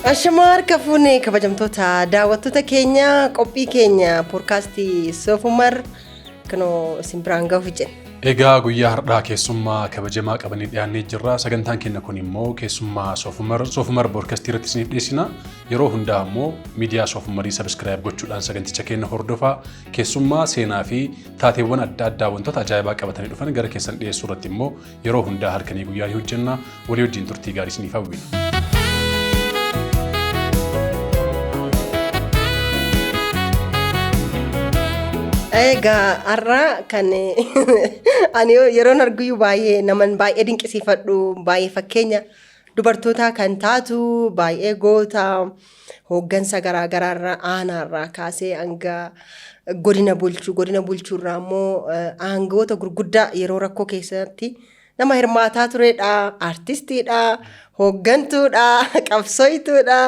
Ashamaa harka fuune, kabajamtoota daawwattoota keenya, qophii keenya poodkaastii Soofumar kunoo isin biraan gahuuf jenna. Egaa guyyaa har'aa keessummaa kabajamaa qabanii dhiyaannee jirra. Sagantaan keenya kun immoo keessummaa Soofumar, Soofumar Poodkaastii irratti isiniif dhiyeessina. Yeroo hundaa immoo miidiyaa Soofumarii subscribe gochuudhaan saganticha keenya hordofaa. Keessummaa seenaa fi taateewwan adda addaa, wantoota ajaa'ibaa qabatanii dhufan gara keessan dhiyeessuu irratti immoo yeroo hundaa halkanii guyyaa ni hojjenna. Walii wajjin turtii gaarii isiniif hawwina. Egaa har'a kan ani yeroon arguyyuu baay'ee naman baay'ee dinqisiifadhu, baay'ee fakkeenya dubartootaa kan taatu, baay'ee goota, hooggansa garaagaraarraa aanaarraa kaasee hanga godina bulchuu, godina bulchuurraa immoo aangoota gurguddaa yeroo rakkoo keessatti nama hirmaataa turedha, artistiidha, hooggantuudha, qabsooytuudha.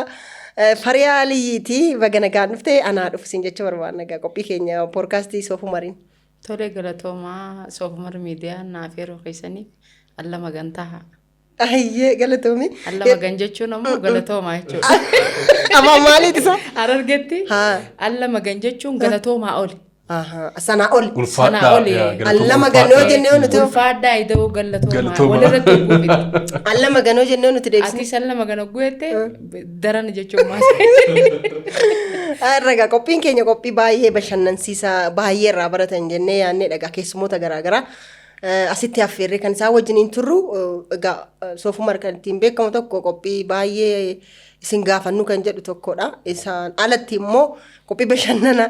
Fariyaa Aliyyiiti. Baga nagaan dhufte, anaa dhufu siin jechuu barbaanna egaa qophii keenya poodkaastii Soofumariin. Tole, galatoomaa. Soofumar Miidiyaa naaf yeroo keessaniif alla magantaa. Ayyee, galatoomi. Alla magan jechuun ammoo galatoomaa jechuudha. Afaan maaliiti isa? Harargetti alla magan jechuun galatoomaa oli. Sanaa ol. Ulfaadhaa. Sanaa oli. Yaa, galatooma, Alla maganoo ulfaadhaa. jennee nuti. Ulfaadhaa ida'uu galatoomaa. Galatoomaa. Walirratti guufite. Alla maganoo jennee nuti deebisne. Atis alla magan guette daran jechuun maal? Ragaa qophiin keenya qophii baay'ee bashannansiisaa, baay'ee irraa baratan jennee yaadnee dhagaa keessummoota garaagaraa asitti affeerree kan isaan wajjiniin turru. Egaa Soofumar kan ittiin beekamu tokko qophii baay'ee isin gaafannu kan jedhu tokkodha. Isaan alatti immoo qophii bashannana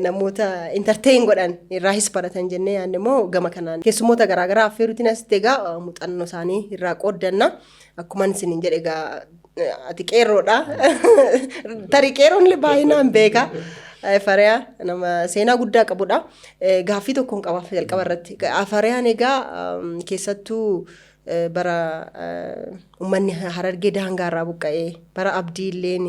namoota entertain godhan, irraahis baratan jennee yaadne immoo gama kanaan keessummoota garaagaraa affeeruutiin asitti egaa muuxannoo isaanii irraa qooddanna. Akkuma isiniin jedhe egaa ati qeerroodha. Tarii qeerroon illee baay'inaan beeka. Fariyaa nama seenaa guddaa qabudha. Gaaffii tokkoon qabaaf jalqaba irratti. Fariyaan egaa keessattuu bara uummanni Harargee daangaarraa buqqa'ee, bara Abdii illeen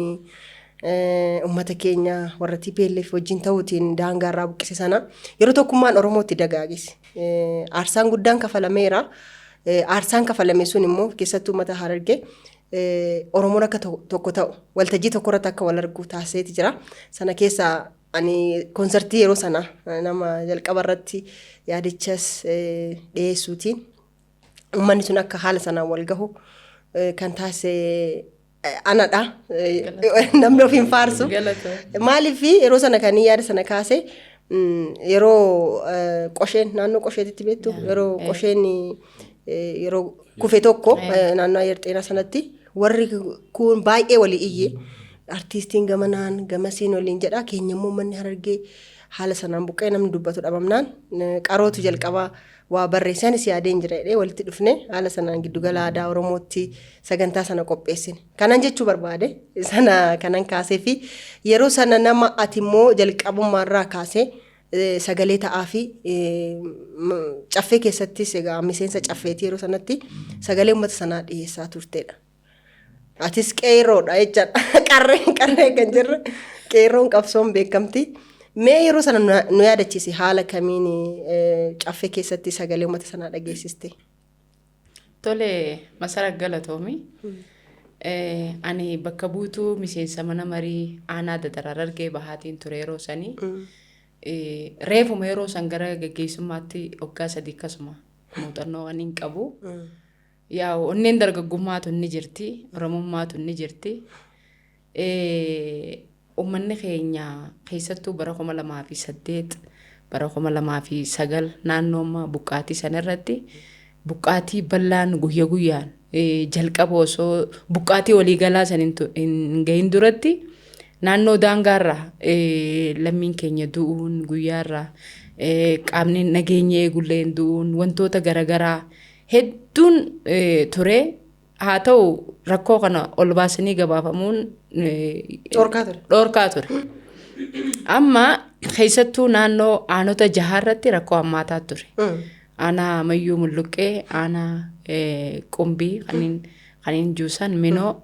uummata keenya warra TPLF wajjin ta'uutiin daangaarraa buqqise sana, yeroo tokkummaan Oromootti dagaagis. Aarsaan guddaan kafalameera. Aarsaan kafalame sun immoo keessattuu uummata Harargee Oromoon akka tokko ta'u, waltajjii tokko irratti akka wal argu taasiseeti jira. Sana keessaa ani koonsartii yeroo sana nama jalqaba irratti yaadichas dhiyeessuutiin uummanni sun akka haala sanaan wal gahu kan taasise anadha. Namni of hin faarsu. Maaliif yeroo sana kan yaada sana kaase, yeroo Qosheen, naannoo Qosheetitti beektu, yeroo Qosheen yeroo kufe tokko naannoo ayyar xeenaa sanatti warri kun baay'ee walii iyye, artiistiin gamanaan gamasiin waliin jedha, keenya immoo uummanni Harargee haala sanaan buqqee namni dubbatu dhabamnaan qarootu jalqabaa waa barreesse, anis yaadeen jira jedhee walitti dhufne, haala sanaan giddugala aadaa Oromootti sagantaa sana qopheessine. Kanan jechuu barbaade sana kanan kaasee fi yeroo sana nama ati immoo jalqabummaarraa kaasee sagalee ta'aa fi caffee keessattis egaa miseensa caffeetii yeroo sanatti sagalee uummata sanaa dhiyeessaa turtedha. Atis qeerroodha jechaadha. Qarree qarree kan jirre qeerroon qabsoon beekamti. Mee yeroo sana nu yaadachiisi, haala kamiin caffee keessatti sagalee uummata sanaa dhageessiste? Tole Masara, galatoomi. Ani bakka buutuu miseensa mana marii aanaa Dadar Harargee Bahaatiin ture yeroo sanii. Reefuma yeroo san gara gaggeessummaatti waggaa 3 akkasuma muuxannoo waan hin qabu. Yaa, onneen dargaggummaatu ni jirti, Oromummaatu ni jirti. Uummanni keenya keessattuu bara 2008, bara 2009 naannoo amma buqqaatii sana irratti buqqaatii bal'aan guyya guyyaan jalqaba osoo buqqaatii waliigalaa san hin gahin duratti naannoo daangaarraa lammiin keenya du'uun, guyyaarraa qaamni nageenya eegulleen du'uun, wantoota garaagaraa hedduun ture. Haa ta'u, rakkoo kana ol baasanii gabaafamuun Dhorkaa ture. Dhorkaa ture. Amma keessattuu naannoo aanota jahaa irratti rakkoo hammaataa ture. Aanaa Mayyuu Mulluqqee, aanaa Qumbii kanneen juusan, Minoo,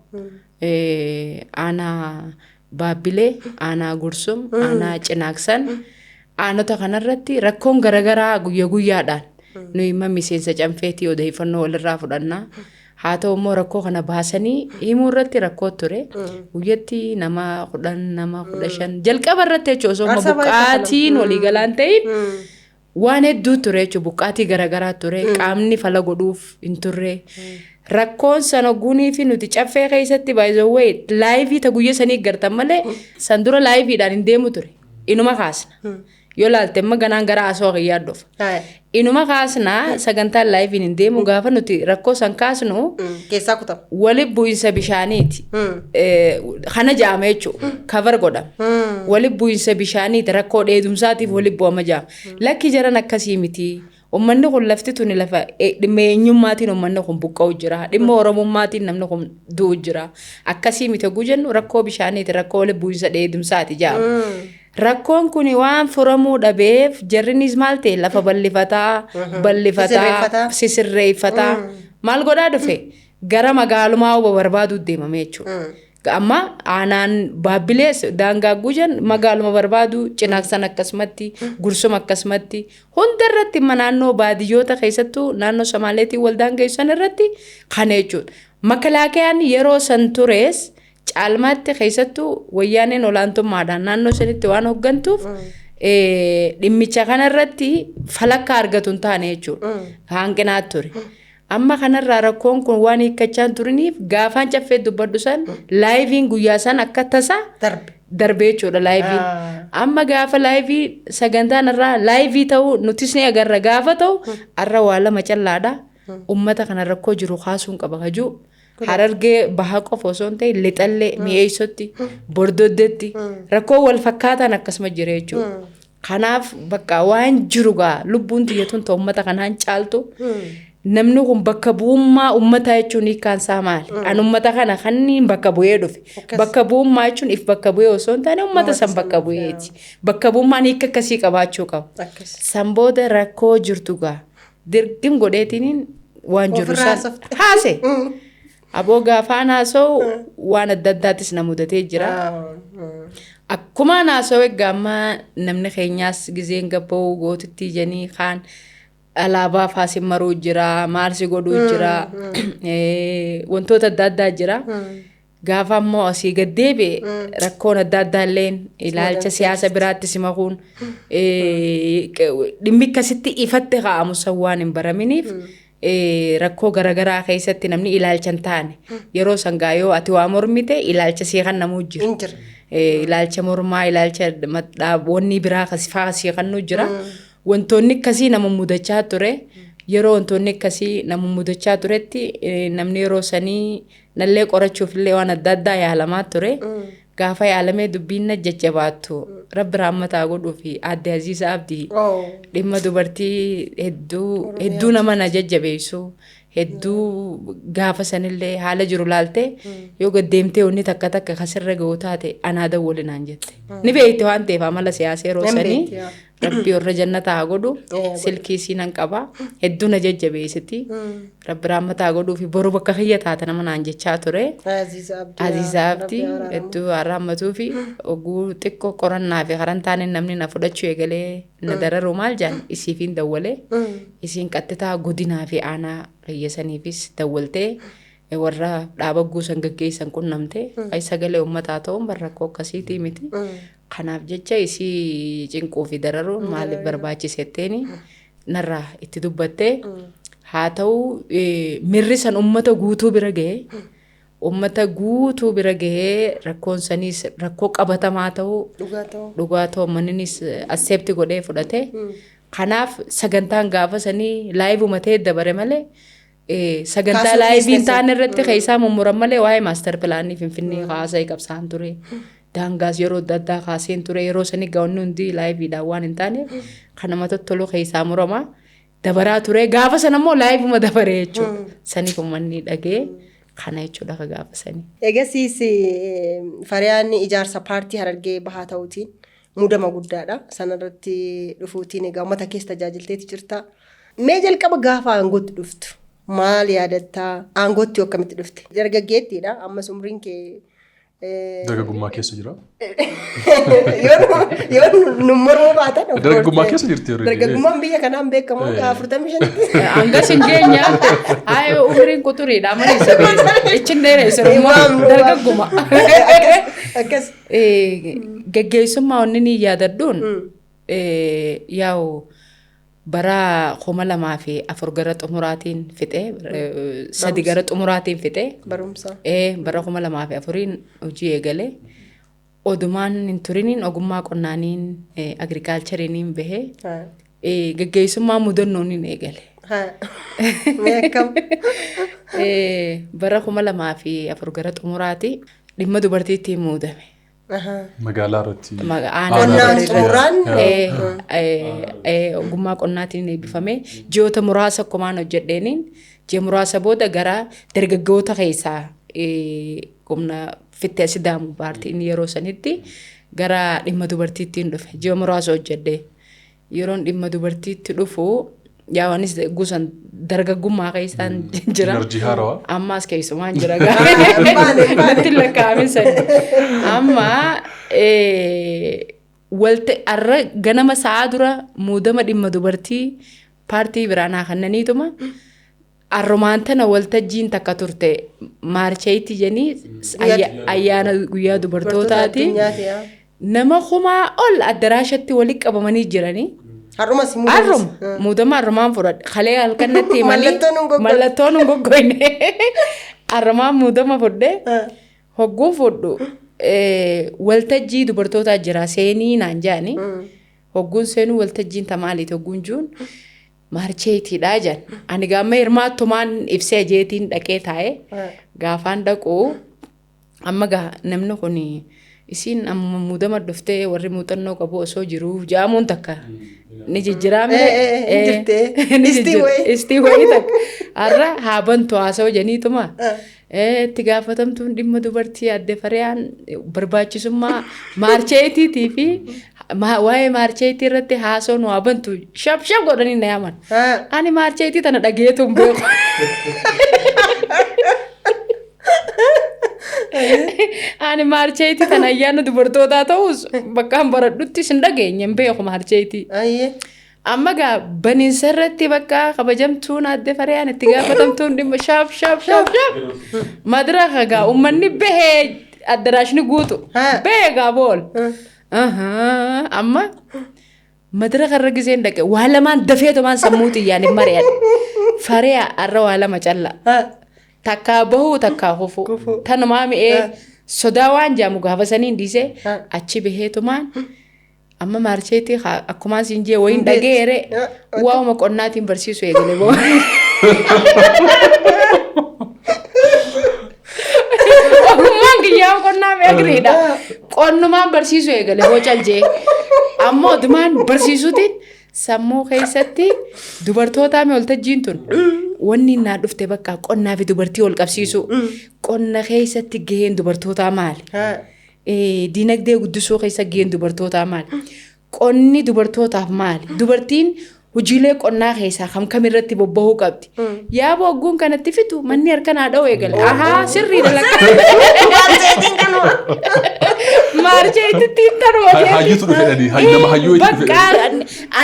aanaa Baabbilee, aanaa Gursum, aanaa Cinaaksan. Aanota kanarratti rakkoon garaagaraa guyya guyyaadhaan nuyi imma miseensa caffeetii odeeffannoo walirraa fudhannaa. Haa ta'u immoo rakkoo kana baasanii himuu irratti rakkoo ture. Guyyatti nama 10, nama 15 jalqaba irratti jechuudha osoo Aarsaa baay'ee buqqaatiin kaffalamu. waliigalaan ta'in waan hedduu ture jechuudha. Buqqaatii garaagaraa ture. Qaamni fala godhuuf hin turre. Rakkoon sana gunii fi nuti caffee keessatti baay'ee live ta guyya sanii gartan malee san dura liveiidhaan hin deemu ture. Inuma kaasna. Yoo laalte amma ganaan gara haasawaa kiyyaa dhufa. Inuma kaasnaa, sagantaan liveiin hin deemu. Gaafa nuti rakkoo san kaasnu Keessaa kutama. Wali bu'iinsa bishaaniiti. Kana jaama jechuudha. Cover godhama. Wali bu'iinsa bishaaniiti, rakkoo dheedumsaatiif wali bu'ama jaama. Lakki, jaran akkasii miti. Uummanni kun lafti tuni lafa dhimma eenyummaatiin uummanni kun buqqa'u jira. Dhimma Oromummaatiin namni kun du'u jira. Akkasii miti hogguu jennu rakkoo bishaaniiti, rakkoo wali bu'iinsa dheedumsaati jaama. Rakkoon kun waan furamuu dhabeef jarrinis maal ta'e, lafa bal'ifataa, bal'ifataa, Sisirreeffataa. Sisirreeffataa. Maal godhaa dhufe? Gara magaalumaa huba barbaaduu deemame jechuudha. Amma aanaan Baabbilees daangaa gujan magaaluma barbaadu, Cinaaqsan akkasumatti, Gursuma akkasumatti, hunda irratti imma naannoo baadiyyoota keessattuu naannoo Somaaleetiin wal daangeessan irratti kana jechuudha. Makalaakayaan yeroo san tures caalmaatti keessattuu wayyaaneen olaantummaadhaan naannoo sanitti waan hooggantuuf dhimmicha kanarratti falakka argatu hin taane jechuudha. Hanqinaa ture. Amma kanarraa rakkoon kun waan hiikkachaa hin turiniif gaafaan caffee dubbadhu san liveiin guyyaa san akka tasa Darbe. Darbee jechuudha liveiin. Amma gaafa live sagantaan irraa live ta'uu nutis ni agarra, gaafa ta'u har'a waa lama callaadha. Uummata kana rakkoo jiru kaasuun qaba kajuu. Harargee Bahaa qofa osoo hin ta'in Lixallee, Mi'eessotti, Bordoddeetti rakkoo wal fakkaataan akkasuma jira jechuudha. Kanaaf bakka waan jiru gaa lubbuun tiyyatuun ta'u uummata kanaan caaltu. Namni kun bakka bu'ummaa uummataa jechuun hiikkaan isaa maali? An uummata kana kanneen bakka bu'ee dhufe. Bakka bu'ummaa jechuun if bakka bu'ee osoo hin taane uummata san bakka bu'eeti. Bakka bu'ummaan hiika akkasii qabaachuu qaba. San booda rakkoo jirtu gaa dirqim godheetiin waan jiru Ofirraa san haasofte. haase. Aboo, gaafaan haasa'u waan adda addaattis na mudatee jira. Akkuma haasa'u egaa amma namni keenyaas gizeen gabba'uu gootitti ijanii kaan alaabaa faasin maruu jira, maal si godhuu jira, wantoota adda addaa jira. Gaafa ammoo asii gad deebi'e rakkoon adda addaa illeen ilaalcha siyaasa biraatti si makuun dhimmi akkasitti ifatti kaa'amu san waan hin baraminiif rakkoo garaagaraa keessatti namni ilaalcha hin taane yeroo san gaa yoo ati waa mormite ilaalcha sii kan namuu jira. Hin jira. Ilaalcha mormaa, ilaalcha wanni biraa faa sii kannuu jira. Wantoonni akkasii nama mudachaa ture. Yeroo wantoonni akkasii nama mudachaa turetti namni yeroo sanii nallee qorachuuf illee waan adda addaa yaalamaa ture. Gaafa yaalamee dubbiin na jajjabaattu Rabbi raammataa godhuu fi aadde Aziiza Abdii dhimma dubartii hedduu hedduu nama na jajjabeessu, hedduu gaafa sanillee haala jiru laalte yoo gaddeemtee wanni takka takka kasirra ga'u taate anaa dawwali naan jette. Ni beekte waan ta'eef amala siyaasa yeroo Nan sanii beekti, yaa. Rabbi warra jannataa haa godhu. Godhu. Silkii isii nan qaba, hedduu na jajjabeessiti. Rabbi raammataa godhuu fi boru bakka kiyya taate nama naan jechaa ture. Aziiza Abdii. Aziiza Abdii Rabbi araaramu. hedduu arraammatuu fi oguu xiqqoo qorannaa fi karan taaneen namni na fudhachuu eegalee na dararuu maal jaan isiifiin dawwalee, isiin qaxxitaa godinaa fi aanaa kiyyasaniifis dawwaltee warra dhaaba guusan gaggeessan qunnamte, ay sagalee uummataa ta'uun bar rakkoo akkasiitii miti. Kanaaf jecha isii cinquu fi dararuun maaliif barbaachisetteeni narraa itti dubbattee, haa ta'u mirri san uummata guutuu bira ga'ee, uummata guutuu bira gahee rakkoon saniis rakkoo qabatamaa ta'uu Dhugaa ta'uu. Dhugaa ta'uu manninis accept godhee fudhate. Kanaaf sagantaan gaafa sanii liveuma ta'e dabare malee sagantaa Kaasuu liveiin dhiisne ta'an irratti keessaa mummuran malee waa'ee master planii Finfinnee kaasee qabsaan ture. Daangaas yeroo adda addaa kaaseen ture. Yeroo sanii gaa'onni hundi liveiidhaan waan hin taaneef kan nama tottolu keessaa murama. Dabaraa ture, gaafa sana immoo liveuma dabaree jechuudha. Saniif uummanni dhagee kana jechuudha ka gaafa sanii. Egasiis Fariyaan ijaarsa paartii Harargee Bahaa ta'uutiin muudama guddaadha. Sanarratti dhufuutiin egaa uummata keessa tajaajilteeti jirta. Mee jalqaba gaafa aangootti dhuftu maal yaadattaa? Aangootti akkamitti dhufte? Dargaggeettiidha. Ammas umriin kee Dargaggummaa keessa jira. Yoo nu mormuu baatan. Of course. Dargaggummaa keessa jirti already. Dargaggummaan biyya kanaan beekamu 45tti. Hangas hin geenye. Ayi, umriin quturiidha. Mana isa ichin dheereessa. Waamnu. Dargagguma. Akkas. Geggeessummaa wanni ni yaadadhuun yaa'u bara 2004 gara xumuraatiin fixee, 3 gara xumuraatiin fixee. Barumsa. Bara 2004n hojii eegale. Odumaan hin turiniin ogummaa qonnaaniin agricultureiin bahee geggeessummaa mudannoon hin eegale. Mee akkam? Bara 2004 gara xumuraati dhimma dubartiitti muudame. Magaalaa irratti. Aanaa. Qonnaan xumuraan. Ogummaa qonnaatiin eebbifame. Ji'oota muraasa akkumaan hojjedheeniin ji'a muraasa booda gara dargaggoota keessaa humna fittee Sidaamu paartiin yeroo sanitti gara dhimma dubartiittiin dhufe. Ji'a muraasa hojjedhe. Yeroon dhimma dubartiitti dhufu yaa anis gusan dargaggummaa keessaan jira. Energy haarawaa. Ammaas keessumaan jira. Baane, baane. Natti lakkaa'ame sani. Amma walta arra ganama sa'aa dura muudama dhimma dubartii paartii biraanaa kannaniituma arrumaan tana waltajjiin takka turte maarcheetti jedhanii ayyaana guyyaa dubartootaati. Addunyaati, yaa. Nama 1000 ol addaraashatti walitti qabamanii jiranii. Har'uma si muudamsi. Arruma muudama arrumaan fudhadhe. Kalee halkan natti himanii. Mallattoon hin goggogne. Mallattoon hin goggogne. Arrumaan muudama fudhe. Hogguu fudhu waltajjii dubartootaa jira seenii naan jaani. Hogguun seenuu waltajjiin tamaaliiti hogguun juun maarcheetiidha jedhan. Ani gaama hirmaattumaan ibsee jeetiin dhaqee taa'e. Gaafaan dhaqu amma gaa namni kun isiin amma muudama dhuftee warri muuxannoo qabu osoo jiru jaamuun takka ni jijjiraame. Hin jirte. Istii wayii. Istii wayii takka. Har'a haa bantu haasa'u jeniituma. Itti gaafatamtuun dhimma dubartii adde Fariyaan barbaachisummaa maarcheetiitii fi waa'ee maarcheetii irratti haasa'u nu haa bantu shaf shaf godhanii na yaaman. Ani maarcheetii tana dhageetu hin beeku. Ani maarcheetii tana ayyaana dubartootaa ta'us bakka an baradhutti hin dhageenye, hin beeku maarcheetii. Ayyee. Amma gaa baniinsa irratti bakka kabajamtuun adde Fariyaan itti gaafatamtuun dhimma shaaf shaaf shaaf shaaf. Madaraka gaa uummanni bahee addaraashni guutu. Bahee gaa bool. Amma madaraka irra giseen dhaqe waa lamaan dafeetumaan sammuu xiyyaan hin mari'adhe. Fariyaa, arra waa lama calla. Takkaa bahuu, takkaa kufuu. Kufuu. Tanumaa mi'ee sodaa waan jaamu gaafa saniin dhiisee achi baheetumaan amma maarcheetii akkumaan siin jee wayiin dhageere waa'uma qonnaatiin barsiisu eegale boo. Ogummaan kiyyaa qonnaa fi agriidha. Qonnumaan barsiisu eegale boo caljee. Amma odumaan barsiisuutiin sammuu keessatti dubartootaa mi waltajjiin tun wanni naa dhufte bakka qonnaa fi dubartii wal qabsiisu. Qonna keessatti gaheen dubartootaa maali? Dinagdee guddisuu keessa gaheen dubartootaa maali? Qonni dubartootaaf maali? Dubartiin hojiilee qonnaa keessaa kam kam irratti bobbahuu qabdi? Yaaba ogguun kanatti fitu manni harka naa dha'u eegale. Ahaa, sirriidha lakka. Maarcheetiin kanuma. Maarcheetitti tanuma. Hayyuutu dhufe jedhanii, nama hayyuu itti dhufe. Bakka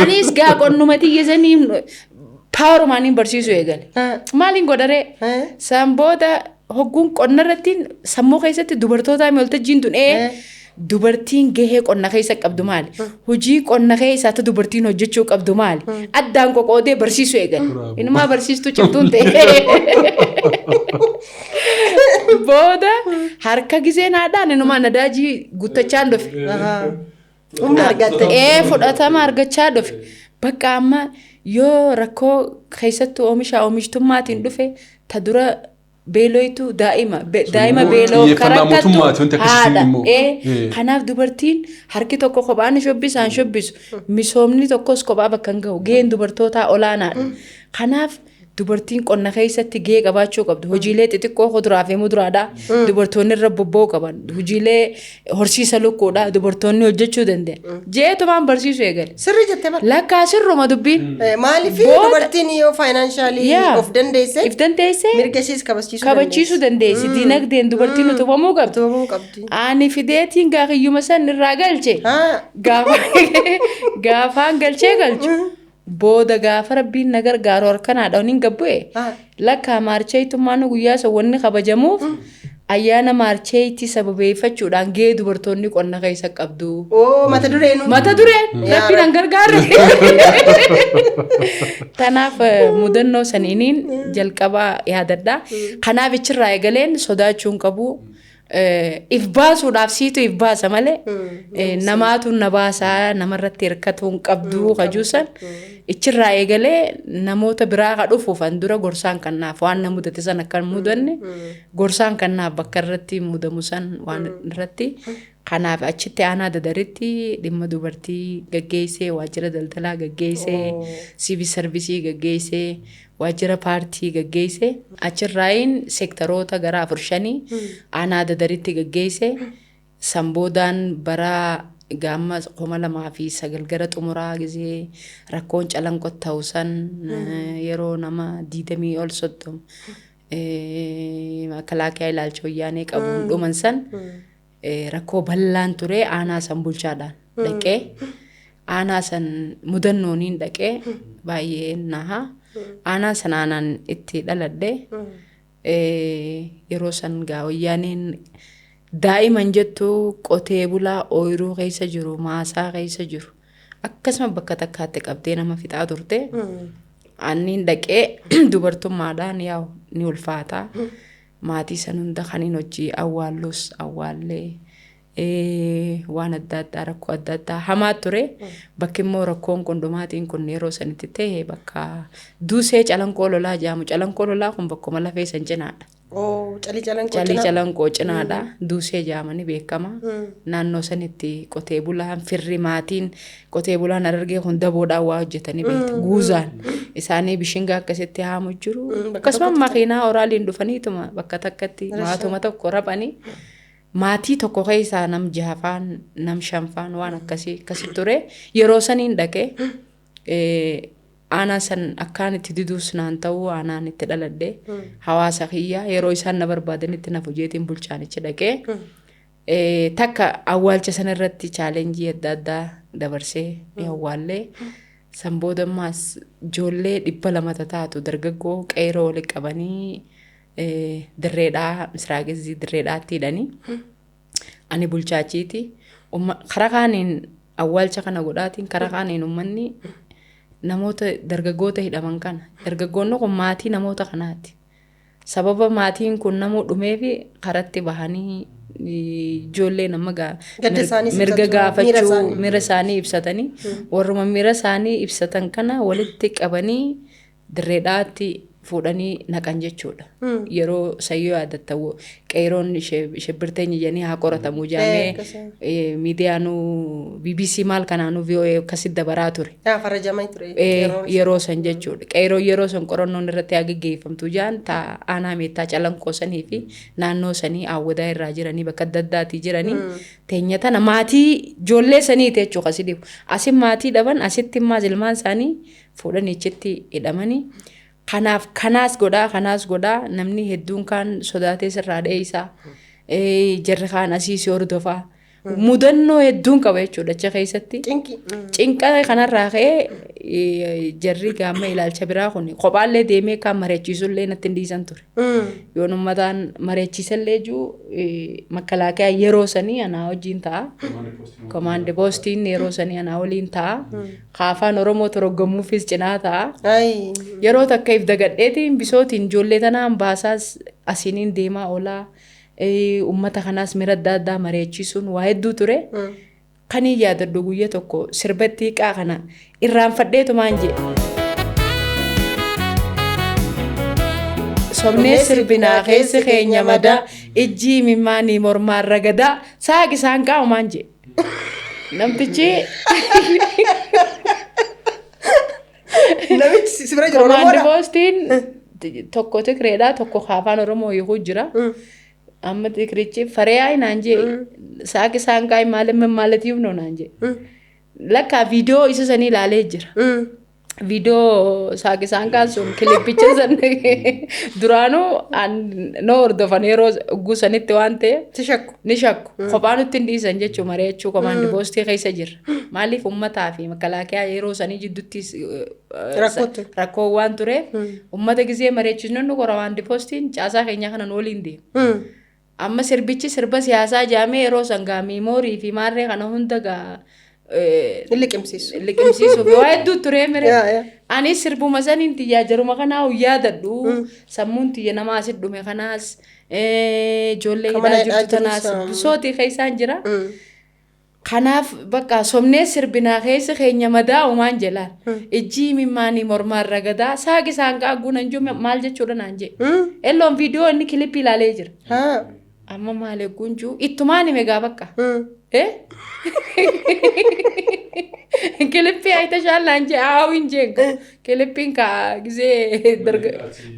anis gaa qonnuma tiyyasanii paawarumaaniin barsiisuu eegale. Maaliin godharee? San booda hogguun qonna irratti sammuu keessatti dubartootaa mi waltajjiin tun dubartiin gahee qonna keessa qabdu maali? Hojii qonna keessaatti dubartiin hojjechuu qabdu maali? Addaan qoqoodee barsiisuu eegale. Inumaa barsiistuu cimtuun ta'e. Booda harka giseen haadhaan inumaa nadaajii guuttachaa dhufe. Humna argatte. Fudhatama argachaa dhufe. Bakka amma yoo rakkoo keessattuu oomisha oomishtummaatiin dhufe ta dura beeloytu daa'ima daa'ima beeloo Xiyyeeffannaa mootummaati wanti akkasii haadha immoo. Kanaaf dubartiin harki tokko kophaan shobbisaan shobbisu, misoomni tokkos kophaa bakka hin gahu, gaheen dubartootaa olaanaadha. Kanaaf Dubartiin qonna keessatti gahee qabaachuu qabdu. Hojiilee xixiqqoo kuduraa fi muduraadhaa dubartoonni irra bobba'uu qaban. Hojiilee horsiisa lukkuudhaa dubartoonni hojjechuu danda'an. Jeetumaan barsiisuu eegale. Sirrii jettee bara. Lakkaa sirruma dubbiin. Maaliif dubartiin yoo financially of dandeesse If dandeesse mirga ishees kabachiisuu kabachiisuu dandeessi. Dinagdeen dubartiin utubamuu qabdi. Utubamuu qabdi. Ani fideetiin gaafiyyuma san irraa galche. Gaafaan galchee galchu. Booda gaafa rabbiin na gargaaru harkanaadha oniin gabbu'e. Lakkaa maarcheetummaan guyyaa san wanni kabajamuuf ayyaana maarcheetti sababeeffachuudhaan gahee dubartoonni qonna keessa qabdu. Oo, mata dureen. Mata dureen rabbiin an gargaarre. Tanaaf mudannoo saniiniin jalqabaa yaadadha. Kanaaf ichirraa eegaleen sodaachuu hin qabu. If baasuudhaaf siitu if baasa malee namaatu na baasaa, namarratti hirkatuu hin qabdu kajuusan ichirraa eegalee namoota biraa ka dhufuufan dura gorsaan kannaaf waan na mudate san akka hin mudanne gorsaan kannaaf bakka irratti mudamu san waan irratti. Kanaaf achitti aanaa Dadaritti dhimma dubartii gaggeessee, waajjira daldalaa gaggeessee, civil service gaggeessee, waajjira paartii gaggeessee, achirraayin seektaroota gara afur shanii aanaa Dadaritti gaggeessee. San boodaan bara gaamma 2009 gara xumuraa gizee rakkoon Calanqoo ta'u san, yeroo nama 20 ol 30 makalaakiyaa ilaalcha wayyaanee qabuun dhuman san, rakkoo bal'aan ture. Aanaa san bulchaadhaan dhaqee, aanaa san mudannooniin dhaqee baay'ee naha. Aanaa san aanaan itti dhaladhe. Yeroo san gaa wayyaaneen daa'iman jettu qotee bulaa ooyiruu keessa jiru, maasaa keessa jiru, akkasuma bakka takkaatti qabdee nama fixaa turte. Anniin dhaqee dubartummaadhaan yaa'u ni ulfaata. Maatii san hunda kaniin hojii awwaallus awwaallee, waan adda addaa, rakkoo adda addaa hamaa ture. Bakki immoo rakkoon kun dhumaatiin kun yeroo sanitti ta'e bakka Duusee Calanqoo Lolaa jedhamu. Calanqoo Lolaa kun bakkuma lafee san cinaadha. Oo, Calii Calanqoo Calii cinaa. Calanqoo cinaadha. Duusee jedhamanii beekama. Naannoo sanitti qotee bulaan, firri, maatiin qotee bulaan Harargee kun daboodhaan waa hojjetanii beektu. Guuzaan isaanii bishingaa akkasitti haamu jiru. Bakka Akkasuma tokkotti makiinaa oraaliin dhufaniituma bakka takkatti maatuma tokko raphanii maatii tokko keessaa nam jahafaan, nam shanfaan, waan akkasii akkasi ture. Yeroo saniin dhaqee aanaa san akkaan itti diduus naan ta'uu, aanaan itti dhaladhe, hawaasa kiyya yeroo isaan na barbaadanitti na fujeetiin bulchaanichi dhaqee takka awwaalcha sana irratti challenge adda addaa dabarsee ni awwaallee. San booda ammaas ijoollee 200 taatu dargaggoo qeeroo walitti qabanii Dirreedhaa, Misraaqizii Dirreedhaatti hidhanii, ani bulchaachiiti. Karaa kaaniin awwaalcha kana godhaatiin, karaa kaaniin uummanni namoota dargaggoota hidhaman kana, dargaggoonni kun maatii namoota kanaati. Sababa maatiin kun namuu dhumeefi karatti bahanii ijoollee nama Gadda isaanii mirga ibsachuu, miira gaafachuu isaanii. Miira isaanii ibsatanii, warruma miira isaanii ibsatan kana walitti qabanii Dirreedhaatti fuudhanii naqan jechuudha. Yeroo sayyoo yaadatta, qeeroon shibbirteenya jedhanii haa qoratamuu jaamee Akkasuma. Miidiyaanuu BBC maal kanaanuu VOA akkasitti dabaraa ture. Yaa farajamai ture. Yeroo san jechuudha. Qeeroo yeroo san qorannoon irratti haa geggeeffamtu jaan taa aanaa Meettaa Calanqoo sanii fi naannoo sanii Aawwadaa irraa jiranii, bakka adda addaatii jiranii teenya tana maatii ijoollee saniiti jechuudha kasi dhibu. Asin maatii dhaban, asitti immaas ilmaan isaanii fuudhanii achitti hidhamanii. Kanaaf kanaas godhaa, kanaas godhaa, namni hedduun kaan sodaatee sirraa dheeysaa. Jarri kaan asii si hordofaa. Mudannoo hedduun qaba jechuudha achi keessatti. Cinqi. Cinqa kanarraa ka'ee jarri gaama ilaalcha biraa kun kophaallee deemee kaan mari'achiisullee natti hin dhiisan ture. Yoon uummataan mari'achiisallee jiru makalaakiyaa yeroo sanii anaa wajjin ta'a. Command postiin yeroo sanii anaa waliin ta'a. Kaafaan Oromoo toroggomuufis cinaa ta'a. Ayi. Yeroo takka if dagadheetiin bisootiin ijoollee tanaan baasaas asiniin deemaa oolaa, uummata kanaas mira adda addaa mari'achiisuun waa hedduu ture. Kan hin yaadadhu guyya tokko sirbatti hiiqaa kana irraanfadheetumaan jedhe. Sobnee sirbinaa keessi keenya madaa, ijji mimmaanii mormaan ragadaa, saaqi isaan qaa'umaan jedhe. Namtichi Namichi si bira jiru Komaandi Oromoodha. poostiin tokko Tigreedha, tokko afaan Oromoo hiikuu jira. Amma Tigrichi Fareeyaa naan jee, saaqi saanqaa maalim maalatiif noo naan jee. Lakkaa viidiyoo isa sanii ilaalee jira. Viidiyoo saaqi saanqaan sun kilippicha san duraanuu na hordofan yeroo gusanitti waan ta'eef. Si shakku. Ni shakku. Kophaa nutti hin dhiisan jechuun mari'achuu komaandi poostii keessa jirra. Maaliif uummataa fi makalaakiyaa yeroo sanii jidduuttis Rakkoo ture. rakkoo waan tureef, uummata gizee mari'achiisnu nu komaandi poostiin caasaa keenya kana nu waliin deema. Amma sirbichi sirba siyaasaa jaamee yeroo san gaa miimoorii fi maarree kana hunda gaa Hin liqimsiisu. Liqimsiisuuf waa hedduu ture mire. Yaa, yaa. Anis sirbuma saniin tiyyaa jaruma kanaa yaadadhu. Sammuun tiyya nama asit dhume kanaas, ijoollee Kan mana hidhaa hidhaa jirtu tanaas jirus, bisootii keessaan jira. Kanaaf bakka somnee sirbinaa keessa keenya madaa'umaan jelaan. Ijji mimmaanii mormaarra gadaa saaqi saanqaa guunan jiru maal jechuudha naan jee. Elloon viidiyoo inni kilippii ilaalee jira. Haa. Amma maal eegguun jiru ittumaan hime gaa bakka. Eh? Kilippii ayita shaallaan jee aawu hin jeen. Kilippiin ka gisee darga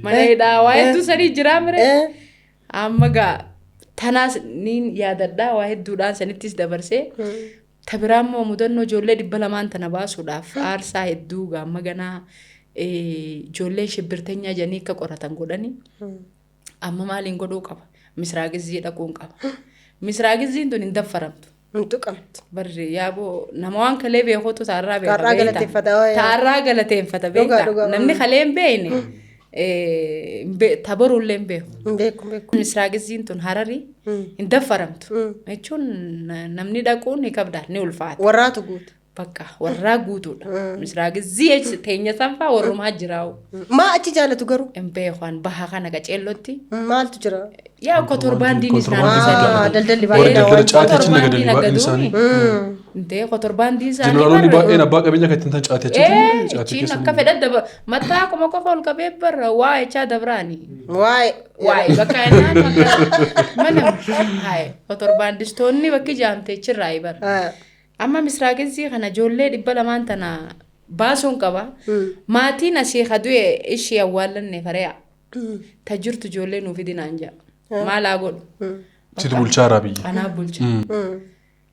mana hidhaa waa hedduu sanii jiraa mire. Amma gaa tanaas niin yaadadhaa, waa hedduudhaan sanittis dabarsee. Ta biraa immoo mudannoo ijoollee 200n tana baasuudhaaf aarsaa hedduu gaamma ganaa ijoolleen shibbirteenyaa jedhanii akka qoratan godhanii. Amma maaliin godhuu qaba? Misraagizii dhaquun qaba. Misraagiziin tun hin daffaramtu. Hin tuqamtu. Barri yaaboo nama waan kalee beekutu taarraa beeka. Taarraa beektaa? galateeffata, waa yaa. Taarraa galateeffata Dhugaa, beektaa? dhugaa. Namni kalee hin beekne tabaruullee hin beeku. Hin beeku, hin beeku. Misraagiziin tun Hararii hin daffaramtu. Jechuun namni dhaquun ni kabdaa, ni ulfaata. Warraatu guutu. Bakka warraa guutuudha. Misraagizii teenya sanfaa warrumaa jiraa'u. Maa achi jaalatu garuu? Hin beeku an baha kana qaceellotti. Maaltu jira? Yaa kotorbaandiinis Kontirbaandii naannoo guddaadha. Ah, daldalli Warri baay'ee daldala waan caatii achi Kotorbaandii nagadanii baay'een isaanii. Intee kotorbaandii isaanii Jeneraalonni barra- baay'een abbaa qabeenya kan ittiin ta'an caatii achi caatii Achiin keessa. akka fedhan daba mataa akkuma qofa ol qabee barra waa jechaa dabraani. Waa'ee. Waa'ee bakka innaan bakka mana haye kotorbaandistoonni bakki jaamte achirraa bara. Amma misraaqinsi kana ijoollee 200n tana baasuun qaba. Maatiin asii kadu'e ishii awwaallanne faree'a. Ta jirtu ijoollee nuuf fidinaan jedha. Maal haa godhu? Situ bulchaa biyya. Anaaf bulcha.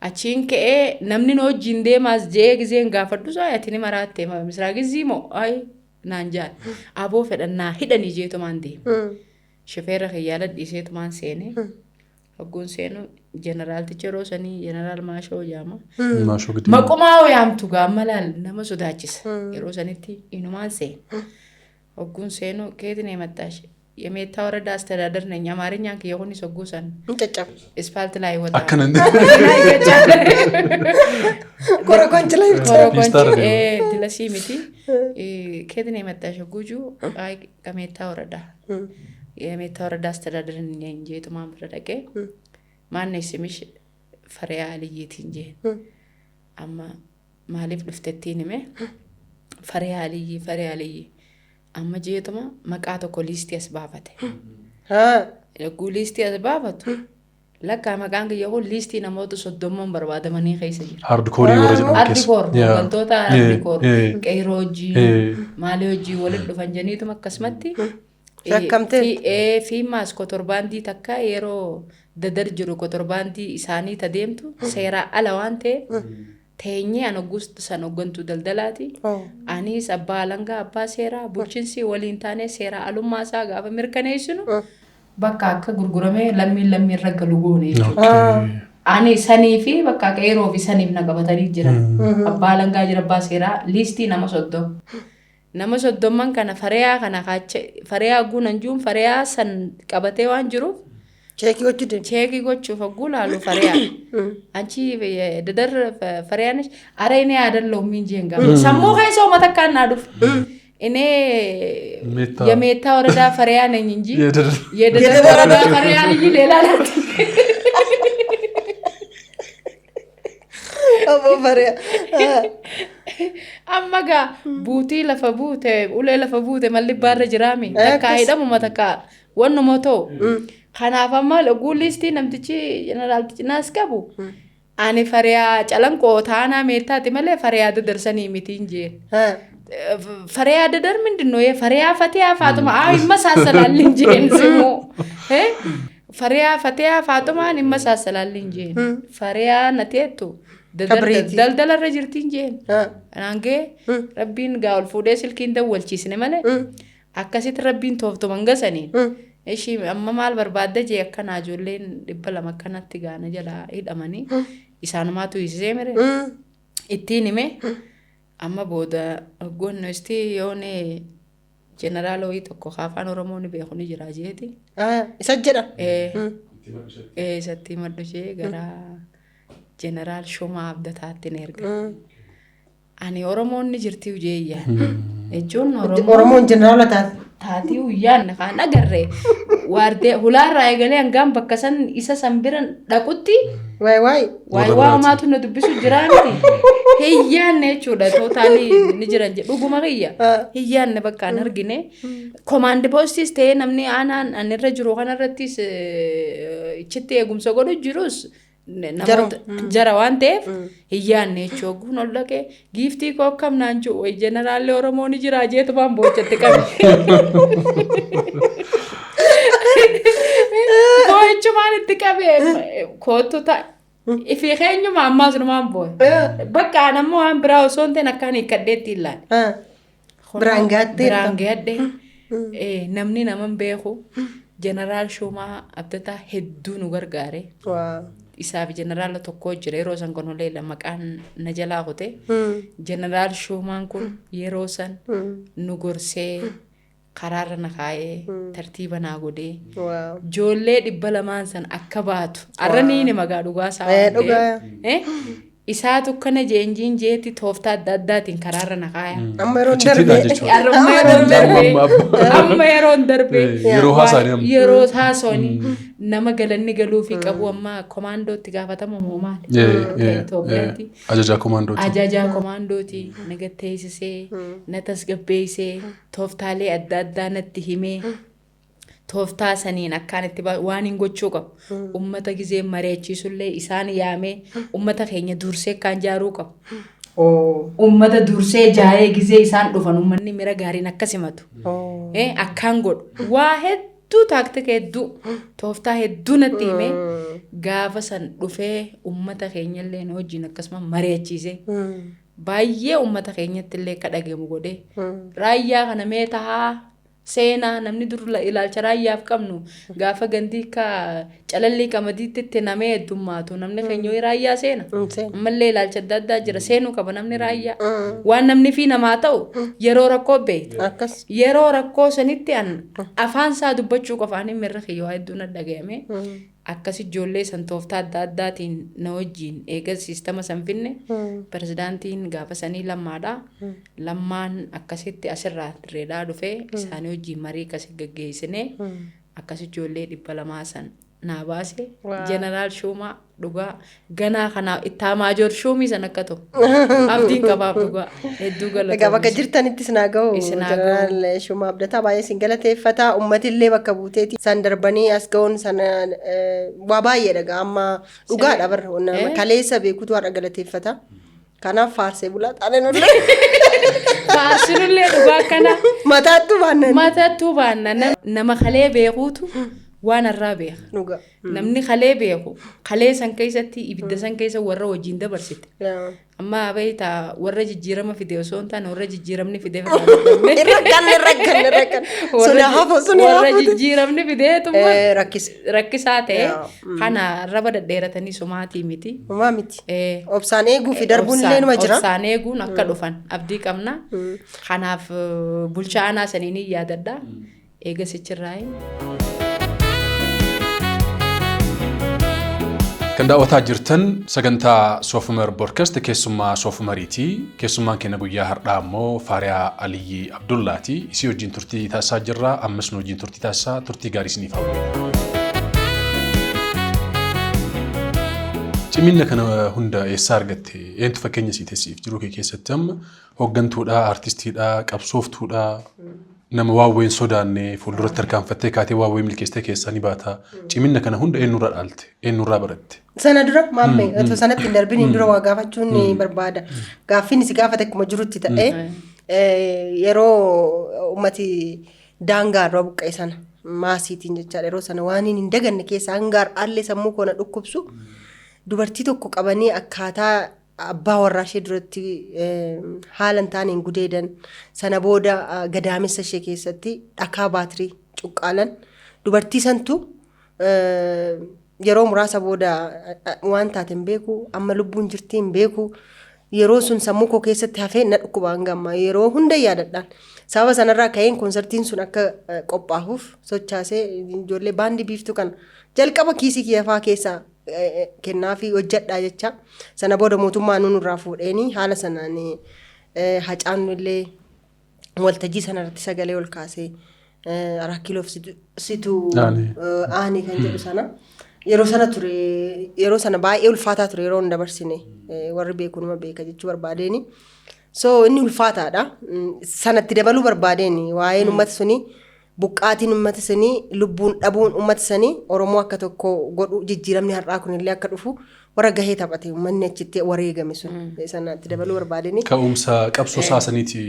Achiin ka'ee namni nu wajjin deemaas je'ee gizeen gaafadhu saa ati ni maraatte misraaqizii moo ay naan jaal. Aboo fedhannaa hidhanii jeetumaan deema. Shifeera kiyyaala dhiiseetumaan seenee. Hogguun seenu jeneraaltichi yeroo sanii jeneraal Maashoo jaama. Maashoo gidi. Maqumaa yaamtu gaamma laal nama sodaachisa. Yeroo sanitti inumaan seena. Hogguun seenu keetiin himattaash. የሜታ ወረዳ አስተዳደር ነኝ። አማርኛን kiyya sogguu san Hin caccabu. እስፓልት ላይ ወጣ Akkana Korokonchi lay ibsa. Piistaa irra deema. Dilasii miti keetiin himattaash hogguu ከሜታ ወረዳ የሜታ ወረዳ አስተዳደር ነኝ jeetumaan bira dhaqee maanne simish Fariyaa Aliyyiitiin jeen. Amma maaliif dhuftettiin hime. Fariyaa Aliyyii, Fariyaa Aliyyii amma jeetuma maqaa tokko liistii as baafate. Haa. Yogguu liistii as baafatu lakkaa maqaan kiyya kun liistii namoota 30n barbaadamanii keessa jira. Hardcore warra jedhamu keessa. Hardcore hooggantoota hardcore qeerroo hojii maalii hojii walitti dhufan jeniituma akkasumatti. Shakkamteerta. Fiimaas kotorbaandii takka yeroo dadar jiru kotorbaandii isaanii ta deemtu seeraa ala waan ta'eef teenyee an hoggus san hooggantuu daldalaati. Anis abbaa alangaa, abbaa seeraa, bulchiinsi waliin taanee seeraa alummaa isaa gaafa mirkaneessinu bakka akka gurguramee lammiin lammiin irra galu goone jechuudha. Ani sanii fi bakka qeeroo fi saniif na qabatanii jiran. Abbaa alangaa jira, abbaa seeraa, liistii nama 30. Nama 30n kana fariyaa kana kaacha fariyaa guunan juun fariyaa san qabatee waan jiruuf Check gochuu deemu. Check gochuuf hogguu laalu fariyaa. Anchi dadar fariyaanis ara inni yaadalloo miin jeen gaafa. Sammuu keessa uummata akkaan naa dhufe. እኔ ሜታ የሜታ ወረዳ ፈሪያ ነኝ እንጂ የደደር የደደር ወረዳ ፈሪያ እንጂ ሌላ ናት። Obbo Fariyaa. Amma gaa buutii lafa buute, ulee lafa buute malli baarra jiraami. Takkaa hidhamuma takka wannuma ta'u. Kanaaf amma oguu liistii namtichi jeneraaltichi naas qabu. Ani fariyaa calanqoo taanaa meettaati malee fariyaa dadarsanii miti hin jeen. ፈሪያ ደደር ምንድን ነው? ፈሪያ ፈቲያ ፋጡማ አዎ ይመሳሰላል እንጂ ስሙ ፈሪያ ፈቲያ ፋጡማን ይመሳሰላል እንጂ ፈሪያ ነቴቱ Kabriiti. Daldalarra jirti hin Anaangee rabbiin gaa ol fuudhee silkiin dawwalchiisne malee akkasitti rabbiin tooftuman gasaniin. Ishii amma maal barbaadda jee akkanaa ijoolleen 200 akkanatti gaana jalaa hidhamanii isaanumaatu hiisisee mire. Ittiin hime amma booda hoggoon isti yoone jeneraala wayii tokko afaan Oromoo ni beeku ni jira jeeti. Isa jedha. Isatti maddu jee gara jeneraal Shumaa Abdataatti ni erga. Ani Oromoon ni jirti jeeyya. Jechuun Oromoon jeneraala taate. Taatii guyyaan kaan agarre waardee hulaarraa eegalee hangaan bakka san isa san bira dhaqutti Waay waay. Waay waa homaatu na dubbisu jiraa miti. Hiyyaanne jechuudha tootaalii ni jiran jedhu dhuguma kiyya. Hiyyaanne bakka an argine. Komaandi poostis ta'ee namni aanaan an irra jiru kanarrattis ichitti eegumsa godhu jirus namoota jara waan ta'eef hiyyaanne jechuudha. Ogguun ol dhaqee giiftii koo akkam naan jiru wayi jeneraalli Oromoo ni jira jeetumaan boochatti qabe. Boo'ichumaan itti qabe kootu ta'a. Ifii keenyuma ammaas numaan boo'e. Bakka an ammoo waan biraa osoo hin ta'in akkaan hiikkadheetti ilaale. Biraan gaattee. Biraan gaadhe. Namni nama hin beeku jeneraal Shumaa Abdataa hedduu nu gargaare. Isaaf jeneraala tokko jira yeroo san kun olee maqaan na jalaa kute. Jeneraal Shumaan kun yeroo san nu gorsee karaarra na kaa'ee tartiiba naa godhee ijoollee 200 san akka baatu arra ni magaa dhugaa isaa waan ta'eef. Isaatu akkana jeenjiin jeetti tooftaa adda addaatiin karaarra na kaaya. Amma yeroon Achitti darbee. jechuudha. Amma yeroon darbee. Amma Amma yeroon darbee. Yeroo haasa'anii amma. Yeroo haasa'anii nama galanni galuufii qabu amma komaandootti gaafatama moo maali? Itoophiyaatti. Ajajaa komaandooti. Ajajaa komaandooti na gatteessisee na tasgabbeessee tooftaalee adda addaa natti himee tooftaa saniin akkaan itti waan hin gochuu qabu. Ummata gizee mari'achiisullee isaan yaamee ummata keenya dursee akkaan jaaruu qabu. Ummata dursee jaaree gizee isaan dhufan ummanni mira gaariin akka simatu. Akkaan godhu. Waa hedduu taaktika hedduu tooftaa hedduu natti himee gaafa san dhufee ummata keenyallee nu wajjin akkasuma mari'achiisee baay'ee ummata keenyatti illee akka dhagamu godhee raayyaa kana mee tahaa seenaa namni dur ilaalcha raayyaaf qabnu gaafa gandii akka calallii qamadiitti itti namee heddummaatu namni keenya ho'i raayyaa seena. Ammallee ilaalcha adda addaa jira seenuu qaba namni raayyaa. Waan namni fi namaa ta'u yeroo rakkoo beekta. Akkas. Yeroo rakkoo sanitti an afaan isaa dubbachuu qofaan mirra kiyya waa hedduun dhagayame. Akkas ijoollee san tooftaa adda addaatiin na wajjin eega siistama san finne pirezidaantiin gaafa sanii Lammaadha. Lammaan akkasitti asirraa dirreedhaa dhufee isaanii wajjin marii akkasi gaggeessinee akkas ijoollee 200 san naa baase. Jeneraal Shuumaa dhugaa ganaa kana itti maajoor Shuumii san akka ta'u abdiin qabaaf dhugaa hedduu Egaa bakka galatoomisa. jirtanittis naa ga'u Isin haa ga'u. jeneraal Shumaa Abdataa baay'ee isin galateeffata. Uummatillee bakka buuteeti san darbanii as ga'uun sana waa baay'eedha gaa amma dhugaadha barra nama kaleessa beekutu har'a galateeffata. Kanaaf faarsee bulaa xaaleen ollee Faarsinullee dhugaa akkana mataattu baannan matattuu baanna nama kalee beekuutu waan irraa beeka. dhugaa. Namni kalee beeku kalee san keessatti ibidda san keessa warra wajjin dabarsite. Amma beektaa warra jijjiirama fide osoo hin taane warra jijjiiramni fide Irra kan irra kan irra kan sun hafu sun warra hafu jijjiiramni fideetuma rakkise. rakkisaa ta'e kana raba dhedheeratanii sumaatii miti. Homaa miti. Obsaan eeguu fi darbuun illee numa jira. Obsaan eeguun akka dhufan abdii qabna. Kanaaf bulchaa aanaa sanii ni yaadadha. Eegasichirraa. Kan daawwataa jirtan sagantaa Soofumer Broadcast keessummaa Soofumariiti. Keessummaan keenya guyyaa har'aa immoo Faariyaa Aliyyii Abdullaati. Isii wajjin turtii taasisaa jirra. Ammas nu wajjin turtii taasisaa turtii gaarii isiniif hawwina. Cimina kana hunda eessaa argatte? Eentu fakkeenya sii teessiif jiruu kee keessatti amma hooggantuudha, artistiidha, qabsooftuudha, nama waawwee hin sodaanne fuulduratti harkaanfattee kaatee waawwee milkeessitee keessaa ni baata. Cimina kana hunda eenyurraa dhaalte? Eenyurraa baratte? Sana dura maammee otoo sanatti hin darbiniin dura waa gaafachuun ni barbaada. Gaaffiin si gaafate akkuma jirutti ta'ee Yeroo uummati daangaa irraa buqqa'e sana maasiitiin jechaadha. Yeroo sana waan hin daganne keessa hanga har'aallee sammuu koo na dhukkubsu, dubartii tokko qabanii akkaataa abbaa warraa ishee duratti haala hin taaneen gudeedan, sana booda gadaamessa ishee keessatti dhakaa baatirii cuqqaalan. Dubartii santu yeroo muraasa booda waan taate hin beeku, amma lubbuun jirtii hin beeku. Yeroo sun sammuu koo keessatti hafee na dhukkuba, hanga ammaa yeroo hunda yaadadhaan. Sababa sanarraa ka'een koonsartiin sun akka qophaa'uuf sochaasee, ijoollee baandii Biiftuu kana jalqaba kiisii kiyya fa'aa keessaa kennaa fi hojjedhaa jecha. Sana booda mootummaa nuun irraa fuudheeni haala sanaan Hacaalu illee waltajjii sanarratti sagalee ol kaasee Araa Kiiloof situ aane kan jedhu sana. Yeroo sana ture, yeroo sana baay'ee ulfaataa ture yeroo hin dabarsine, warri beeku numa beeka jechuu barbaadeeni. So inni ulfaataadha. Sanatti dabaluu barbaadeeni waa'een uummata suni, buqqaatiin uummata sanii, lubbuun dhabuun uummata sanii Oromoo akka tokko godhu, jijjiiramni har'aa kunillee akka dhufu warra gahee taphate uummanni achitti wareegame sun, sanatti dabaluu barbaadeni. Ka'umsa qabsoo saasaniiti.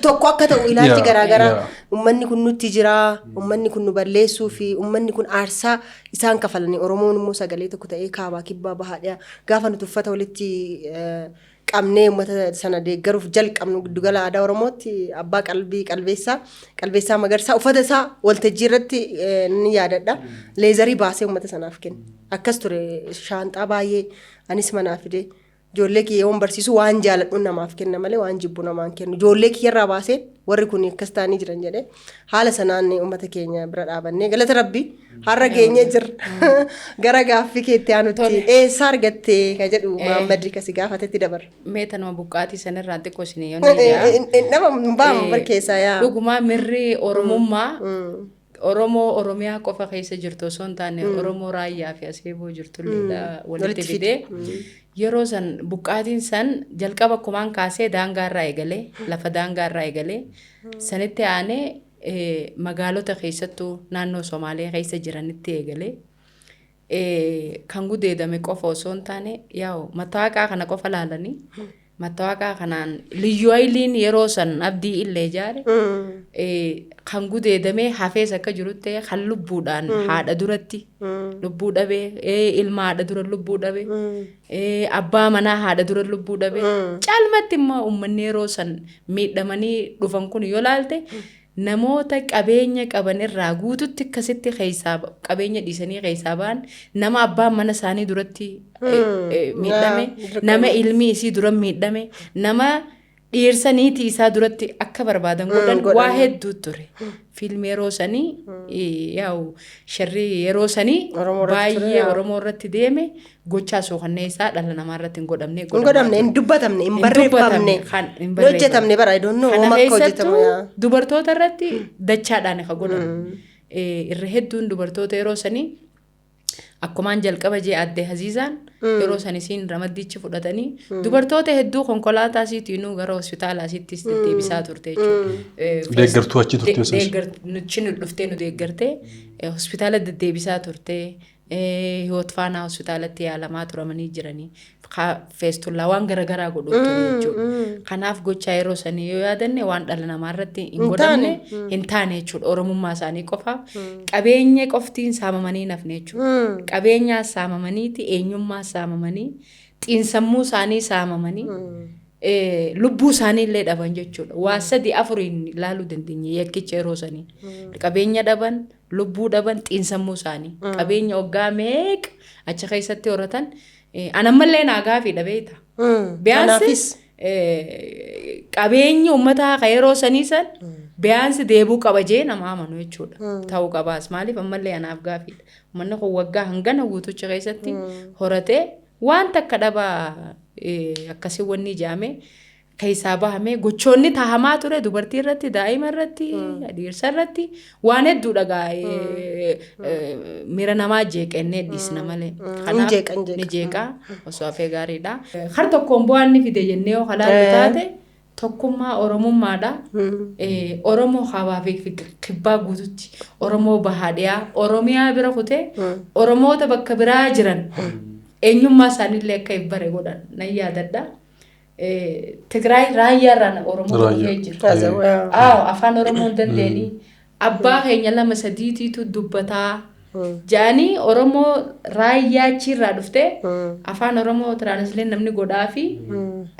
Tokko akka ta'u ilaalchi garaagaraa, uummanni kun nutti jira, uummanni kun nu balleessuu fi uummanni kun aarsaa isaan kafalanii, Oromoon immoo sagalee tokko ta'ee kaabaa, kibbaa, bahaa, dhiyaa gaafa nuti uffata walitti qabnee uummata sana deeggaruuf jalqabnu, giddugala aadaa Oromootti abbaa qalbii Qalbeessaa Magarsaa uffata isaa waltajjii irratti ni yaadadha. Leezarii baasee uummata sanaaf kenne. Akkas ture, shaanxaa baay'ee anis manaa fidee ijoollee kiyya yoon barsiisu waan jaaladhu namaaf kenna malee waan jibbu namaan kennu. Ijoollee kiyyarraa baasee warri kun akkas ta'anii jiran jedhee haala sanaan uummata keenya bira dhaabannee, galata Rabbi har'a geenyee jirra. Gara gaaffii keetti aanutti, eessaa argatte ka jedhu Maammadri kasi gaafatetti dabarra. Mee tanuma buqqaatii sanirraa xiqqoo isin yoo ni Nama hin baamu bar keessaa yaa. Dhugumaa mirri Oromummaa Oromoo Oromiyaa qofa keessa jirtu osoo hin taane Oromoo Raayyaa fi Aseeboo jirtu illee walitti fidee, yeroo san buqqaatiin san jalqaba akkumaan kaasee daangaarraa eegalee, lafa daangaarraa eegalee, sanitti aanee magaalota keessattuu naannoo Somaalee keessa jiranitti eegalee, kan gudeedame qofa osoo hin taane, yaa'u mattaawaqaa kana qofa laalanii, mattaawaqaa kanaan liyyuu hayiliin yeroo san Abdii Illee ijaare kan gudeedamee hafees akka jirutti ta'e, kan lubbuudhaan haadha duratti lubbuu dhabee, ilma haadha dura lubbuu dhabe, abbaa manaa haadha dura lubbuu dhabe, caalmatti immoo uummanni yeroo san miidhamanii dhufan kun yoo laalte, namoota qabeenya qaban irraa guututti akkasitti keessaa qabeenya dhiisanii keessaa ba'an, nama abbaan mana isaanii duratti miidhame, nama ilmi isii dura miidhame, nama dhiirsa niitii isaa duratti akka barbaadan godhan, waa hedduu ture. Fiilmi yeroo sanii, yaa'u sharrii yeroo sanii baay'ee Oromoo irratti deeme, gochaa suukanneessaa dhala namaa irratti hin godhamne. Hin godhamne, hin dubbatamne, hin barreeffamne, hin hojjetamne bara, I don't know Kana keessattuu dubartoota irratti dachaadhaan kan godhamu. Irra hedduun dubartoota yeroo sanii, akkumaan jalqaba jee, adde Haziizaan yeroo san isiin ramaddichi fudhatanii dubartoota hedduu konkolaataa isiitiinuu gara hospitaala asittis deddeebisaa turte jechuudha. Deeggartuu achi turte. Deeggartuu nu dhuftee nu deeggartee hospitaala deddeebisaa turte. Hiwoot Faanaa hospitaalatti yaalamaa turamanii jiranii. Feestullaa waan garaagaraa godhuu ture jechuudha. Kanaaf gochaa yeroo sanii yoo yaadanne, waan dhala namaa irratti hin godhamne, hin taane jechuudha. Oromummaa isaanii qofaaf qabeenya qoftiin saamamanii nafne jechuudha. Qabeenyaa saamamaniiti, eenyummaa saamamanii, xiinsammuu isaanii saamamanii, lubbuu isaanii illee dhaban jechuudha. Waa sadi afuriin ilaaluu dandeenya yakkicha yeroo sanii. Qabeenya dhaban, lubbuu dhaban, xiinsammuu isaanii. Qabeenya waggaa meeqa achi keessatti horatan, anammallee naa gaafiidha beekta. Kanaafis Qabeenyi uummataa ka yeroo sanii san biyaansi deebuu qaba jee nama amanu jechuudha. Ta'uu qabaas, maaliif ammallee anaaf gaafiidha. Uummanni kun waggaa hangana guutucha keessatti horatee waan takka dhabaa akkasii wanni ijaame keessaa bahamee, gochoonni tahamaa ture dubartii irratti, daa'ima irratti, dhiirsa irratti waan hedduu dhagaa miira namaa jeeqennee dhiisna malee. Kanaaf ni jeeqaa, osoo hafee gaariidha. Har tokkoon bu'aan ni fide jennee yoo kalaallu taate, tokkummaa Oromummaadha. Oromoo kaabaa fi kibbaa guututti, Oromoo bahaa dhiyaa Oromiyaa bira kutee, Oromoota bakka biraa jiran eenyummaa isaaniillee akka hin bare godhan nan yaadadha. Tigraay raayyaarraan Oromoo Raayyaa. dhufee jira. Aaw, afaan Oromoo hin dandeenii. Abbaa keenya lama sadiitiitu dubbataa. Jaanii Oromoo raayyaa achiirraa dhuftee afaan Oromoo translate namni godhaa fi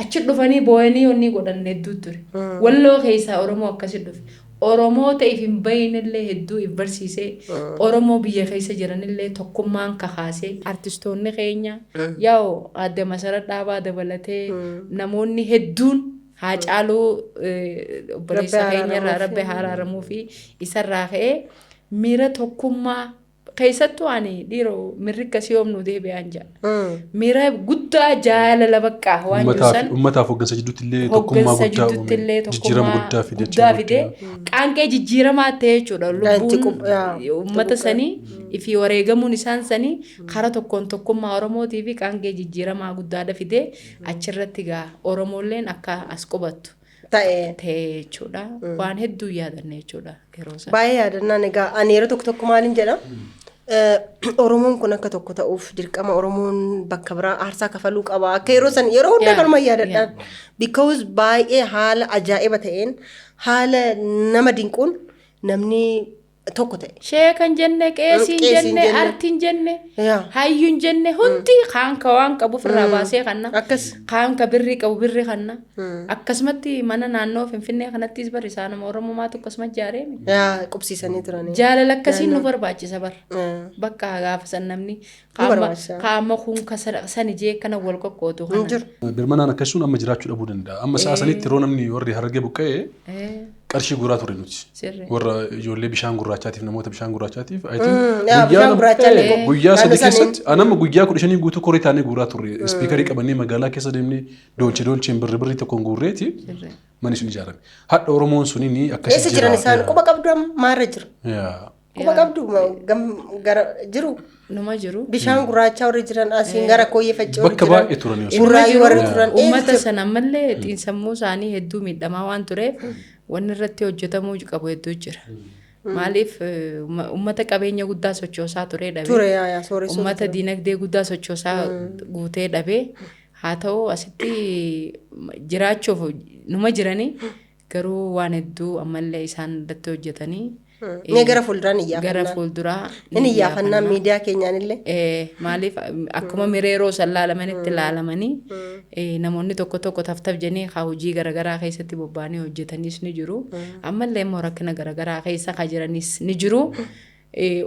achi dhufanii boo'anii onni godhan hedduu ture. Walloo keessaa Oromoo akkasi dhufe. Oromoo ta'eef hin bayinillee hedduu if barsiisee, Oromoo biyya keessa jiranillee tokkummaan kakaasee, artistoonni keenya yaa'u adde Masarat Dhaabaa dabalatee namoonni hedduun, Haacaaluu obboleessa Rabbi keenya irraa araaramuu Rabbi haa araaramuu fi isarraa ka'ee miira tokkummaa keessattuu ani dhiiroo mirri akkasii yoomnu deebi'aan jedha. Miira guddaa jaalala baqqaa waan jiru Uummataaf san uummataaf hooggansa jidduutti illee tokkummaa hoggansa guddaa jidduutti uume. illee Jijjiirama tokkummaa guddaa fide. guddaa fide, qaanqee jijjiiramaa ta'e jechuudha. Lubbuun uummata sanii ifi wareegamuun isaan sanii karaa tokkoon tokkummaa Oromootii fi qaanqee jijjiiramaa guddaadha fide. Achirratti gaa Oromoolleen akka as qubattu ta'e ta'e jechuudha. Waan hedduu yaadanne jechuudha yeroo sana. Baay'ee yaadannaan egaa ani yeroo tokko tokko maaliin jedha, Oromoon kun akka tokko ta'uuf dirqama Oromoon bakka biraa aarsaa kafaluu qaba. Akka yeroo san yeroo hunda kanuma yaadadhaan. Because baay'ee haala ajaa'iba ta'een, haala nama dinquun namni tokko ta'e. Sheekan jenne, qeesiin Qeesiin jenne, jenne. Artiin jenne, hayyuun jenne, hundi kaan ka waan qabu ofirraa baasee kanna. Akkas. Kaan ka birrii qabu birrii kanna. Akkasumatti mana naannoo Finfinnee kanattis bari isaanuma Oromomaatu akkasuma ijaareemi. Yaa, qubsiisanii turanii. Jaalala akkasiin nu barbaachisa bara. Bakka gaafa san namni Nu barbaachisa. Qaama kun ka sani jee kana wal qoqqootu Hin kana. jiru. Birmanaan akkasuun amma jiraachuu dhabuu danda'a. Amma sa'a sanitti yeroo namni warri Harargee buqqa'ee qarshii guuraa ture nuti. Sirri. Warra ijoollee bishaan gurraachaatiif, namoota bishaan gurraachaatiif. I think Yaa, guyyaa bishaan gurraachaa illee guyyaa naannoo 3 saniin. keessatti anamma guyyaa 15 guutuu koree taanee guuraa turre. Speakerii qabannee magaalaa keessa deemnee doolche doolcheen birri birrii tokkoon guurreeti manni sun ijaarame. Hadha Oromoon suniin akkasii Eessa jiran isaan, quba qabdu amma maarra jiru? Yaa. Quba qabdu gara jiru. Numa jiru. Bishaan gurraachaa warri jiran, asiin gara kooyyee faccee warri Bakka jiran. baay'ee turan yoo Burraayyuu warri turan. Eessa Uummata jiru? sana ammallee xiinsammuu isaanii hedduu miidhamaa waan tureef wanni irratti hojjetamuu qabu hedduu jira. Maaliif uummata qabeenya guddaa sochoosaa ture dhabe. Ture, yaa yaa sooressoota Uummata ture. diinagdee guddaa sochoosaa guutee dhabe. Haa ta'u, asitti jiraachuuf numa jiranii, garuu waan hedduu ammallee isaan irratti hojjetanii. Mee gara fuulduraan Gara iyyaafannaa. fuulduraa Inni iyyaafannaa miidiyaa keenyaan illee. Maaliif akkuma miree yeroo san laalamanitti laalamanii namoonni tokko tokko taftaf jedhanii haa hojii garaagaraa keessatti bobba'anii hojjetanis ni jiru. Ammallee immoo rakkina garaagaraa keessa ka jiranis ni jiru.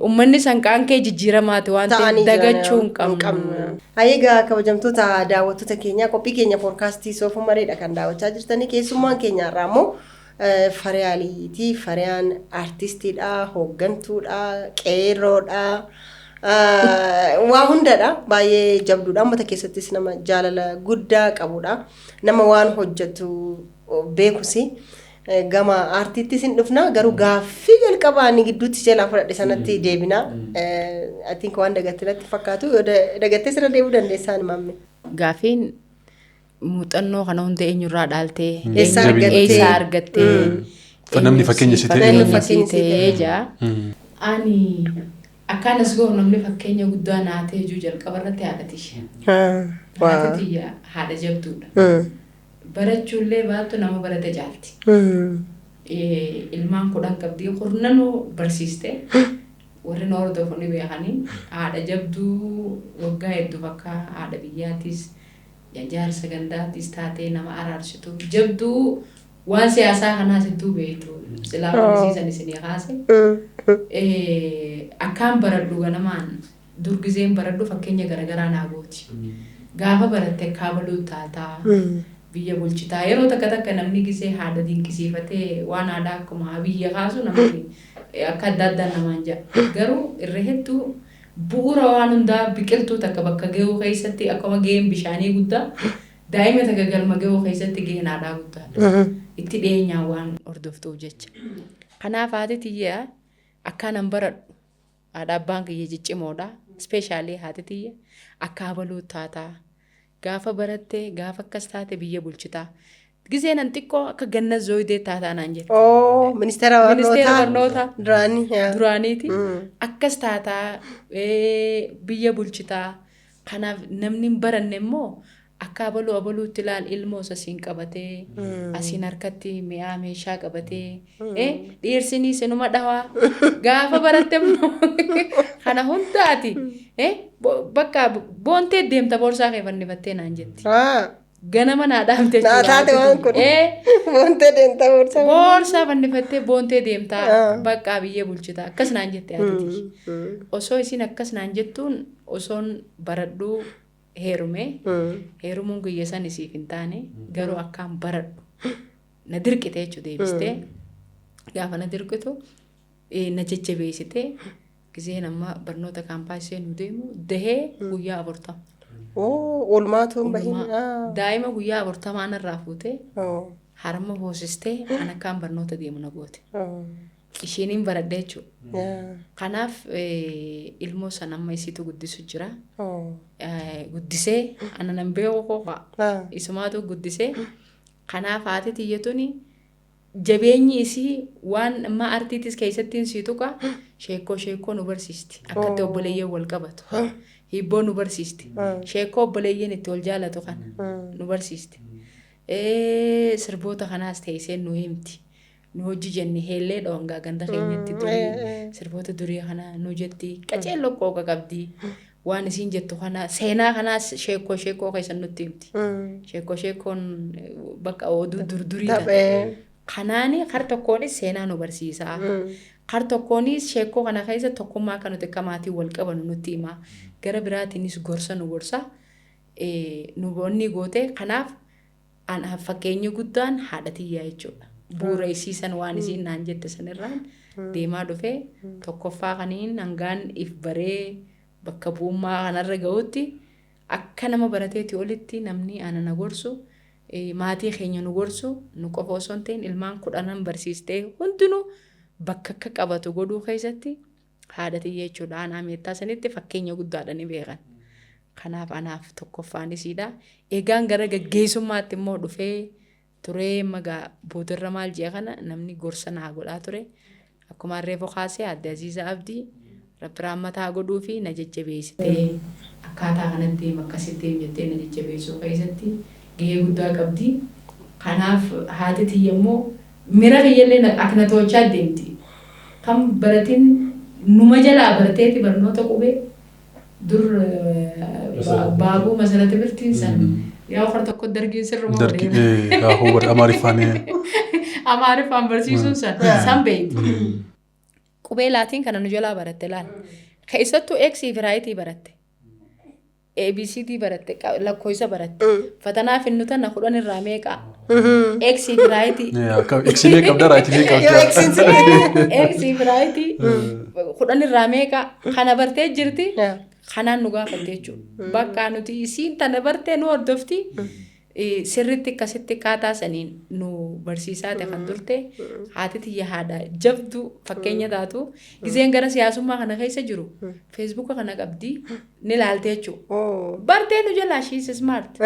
Uummanni san qaankee jijjiiramaati waan ta'eef Ta'anii jiran dagachuu hin hin qabnu. qabnu. Egaa kabajamtoota daawwattoota keenyaa, qophii keenya foorkaastii Soofumareedha kan daawwachaa jirtanii. Keessummaan keenya irraa immoo Fariyaaliiti. Fariyaan aartistiidha, hooggantuudha, qeerroodha. Waa hundadha. Baay'ee jabduudha. Uummata keessattis nama jaalala guddaa qabudha. Nama waan hojjetu beekusi. Gama aartiittis hin dhufna, garuu gaaffii jalqabaa inni gidduutti jalaa fudhadhe sanatti deebina. I think waan dagatte natti fakkaatu, yoo dagattee sirra deebi'uu dandeessaan maamme. Gaafiin muuxannoo kana hunda eenyurraa dhaaltee? Eessaa argattee? Eessaa argattee? Namni fakkeenya si ta'e. Namni Fakkeenya fakkeenya si si ta'ee jaa. Ani akkaan as gahu namni fakkeenya guddaa naa ta'e jiru jalqaba irratti haadha tiyya. Haati tiyya haadha jabduudha. Barachuullee baattu nama barate caalti. Ilmaan 10 qabdii, kurnanuu barsiiste. Warri na hordofu ni beekanii, haadha jabduu waggaa hedduuf akka haadha biyyaatis jaarsa gandaatis taatee nama araarsitu, jabduu waan siyaasaa kanaas hedduu beektu, silaa barsiisan isinii kaase. Akkaan baradhu ganamaan dur gizeen baradhu fakkeenya garaagaraa naa gooti. Gaafa baratte kaabaluu taataa, biyya bulchitaa. Yeroo takka takka namni gisee haadha dinqisiifatee waan haadhaa akkuma biyya kaasu namni akka adda addaan namaan jedha. Garuu irra hedduu bu'uura waan hundaa, biqiltuu takka bakka gahuu keessatti akkuma gaheen bishaanii guddaa, daa'ima takka galma gahuu keessatti gaheen haadhaa guddaadha. Itti dhiyeenyaan waan hordoftuuf jecha. Kanaaf haati tiyya akkaanan baradhu, haadha abbaan kiyya ciccimoodha. Especially haati tiyya akka abaluu taataa. Gaafa baratte, gaafa akkas taate biyya bulchitaa. Gizee nan xiqqoo akka ganna zooyidee taataa naan jette. Oo, ministeera Ministeera barnootaa. barnootaa. Duraanii. Yaa. Duraaniiti. Akkas taataa, biyya bulchitaa. Kanaaf namni hin baranne immoo Akka abaluu abaluutti ilaal, ilmoos asiin qabatee, asiin harkatti mi'aa meeshaa qabatee, dhiirsinii sinuma dhawaa gaafa baratte immoo kana hundaati, bakka boontee deemta, boorsaa kee fannifattee naan jetti. Ganama naa dhaamte. Naa taate waan kun. Boontee deemta boorsaa. Boorsaa fannifattee boontee deemtaa, bakka biyya bulchita akkas naan jette haatiti. Osoo isin akkas naan jettuun osoon baradhuu heerume. Heerumuun guyya san isiif hin taane, garuu akkaan baradhu na dirqite jechuudha. Deebistee gaafa na dirqitu na jajjabeessite. Gizeen amma barnoota kaampaasii seenuu deemu dahee guyyaa 40. Oolmaatu hin bahin. Daa'ima guyyaa 40 irraa fuutee harma hoosistee an akkaan barnoota deemu na goote. Ishiiniin baradhe jechuudha. Kanaaf ilmoo sana amma isiitu guddisu jira. Guddisee ana nan beeku qofa. Isumaatu guddisee. Kanaaf haati tiyya tuni jabeenyi isii waan amma artiitis keessattiin sii tuqa, sheekoo sheekoo nu barsiisti. Akkatti obboleeyyan wal qabatu. Hibboo nu barsiisti. Sheekoo obboleeyyan itti wal jaalatu kana nu barsiisti. Sirboota kanaas teessee nu himti. Nu hojii jenne heellee dhoongaa ganda keenyatti durii sirboota durii kana nu jetti, qaceelloo qooqa qabdi. Waan isiin jettu kana, seenaa kanaas sheekoo sheekoo keessan nutti himti. Sheekoo sheekoon bakka oduu durdurii tana. Kanaani kar tokkoonis seenaa nu barsiisa. Kar tokkoonis sheekoo kana keessa tokkummaa akka nuti akka maatii wal qabanu nutti hima. Gara biraatiinis gorsa nu gorsa. Nu onni goote. Kanaaf fakkeenyi guddaan haadha tiyyaa jechuudha. Bu'uura isiisan waan isiin naan jette sanirraan deemaa dhufee, tokkoffaa kaniin hangaan if baree bakka bu'ummaa kanarra ga'utti akka nama barateeti olitti namni ana na gorsu, maatii keenya nu gorsu, nu qofa osoo hin ta'in ilmaan 10n barsiistee hundinuu bakka akka qabatu godhuu keessatti haadha tiyya jechuudha. Aanaa meettaa sanitti fakkeenya guddaadha, ni beekan. Kanaaf anaaf tokkoffaan isiidha. Egaan gara gaggeessummaatti immoo dhufee turee magaa boodarra maal jee kana namni gorsa naa godhaa ture. Akkuma reefu kaasee Aadde Aziiza Abdii, Rabbi raammataa godhuu fi na jajjabeessitee akkaataa kanatti deem, akkasitti deem jettee na jajjabeessuu keessatti gahee guddaa qabdi. Kanaaf haati tiyya immoo mira kiyyallee akka na to'achaa deemti. Kan baratin numa jalaa barteeti barnoota qubee dur baabuu masarata birtiin san yaa kar tokko dargiin sirruma. Dargi godhe Amaariffaan. Amaariffaan barsiisuun san beekti. Qubee laatiin kana nu jalaa baratte laal. Keessattuu X fi right baratte. ABCD baratte, lakkoofsa baratte. Fatanaa finnu tana 10 irraa meeqa? X fi right. X mee qabda, right mee qabda. X fi right 10 irraa meeqa? Kana bartee jirti. Kanaan nu gaafatte jechuudha. Bakka nuti isiin tana bartee nu hordofti. Sirriitti akkasitti akkaataa saniin nu barsiisaa ta'e kan turte haati tiyya, haadha jabduu fakkeenya taatu. Gizeen gara siyaasummaa kana keessa jiru Feesbuuka kana qabdi, ni laalte jechuudha. Bartee nu jalaa, she is smart.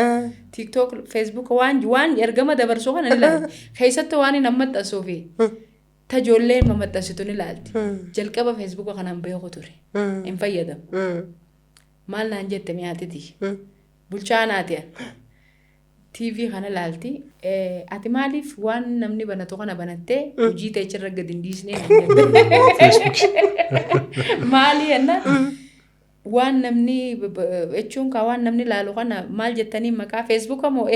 TikTok, Feesbuuka waan ergama dabarsuu kana ni laalti. Keessattuu waan hin maxxansuu fi tajoolleen mamaxxansitu ni laalti. Jalqaba Feesbuuka kanaan beeku ture. Hin fayyadamu. Maal naan jette mi'aatiti? Bulchaa naati an. TV kana laalti. Ati maaliif waan namni banatu kana banattee hojii teechirra gadi hin dhiisnee naan jette. Maali jennaan, waan namni jechuun kaa waan namni laalu kana maal jettanii maqaa Feesbuuka moo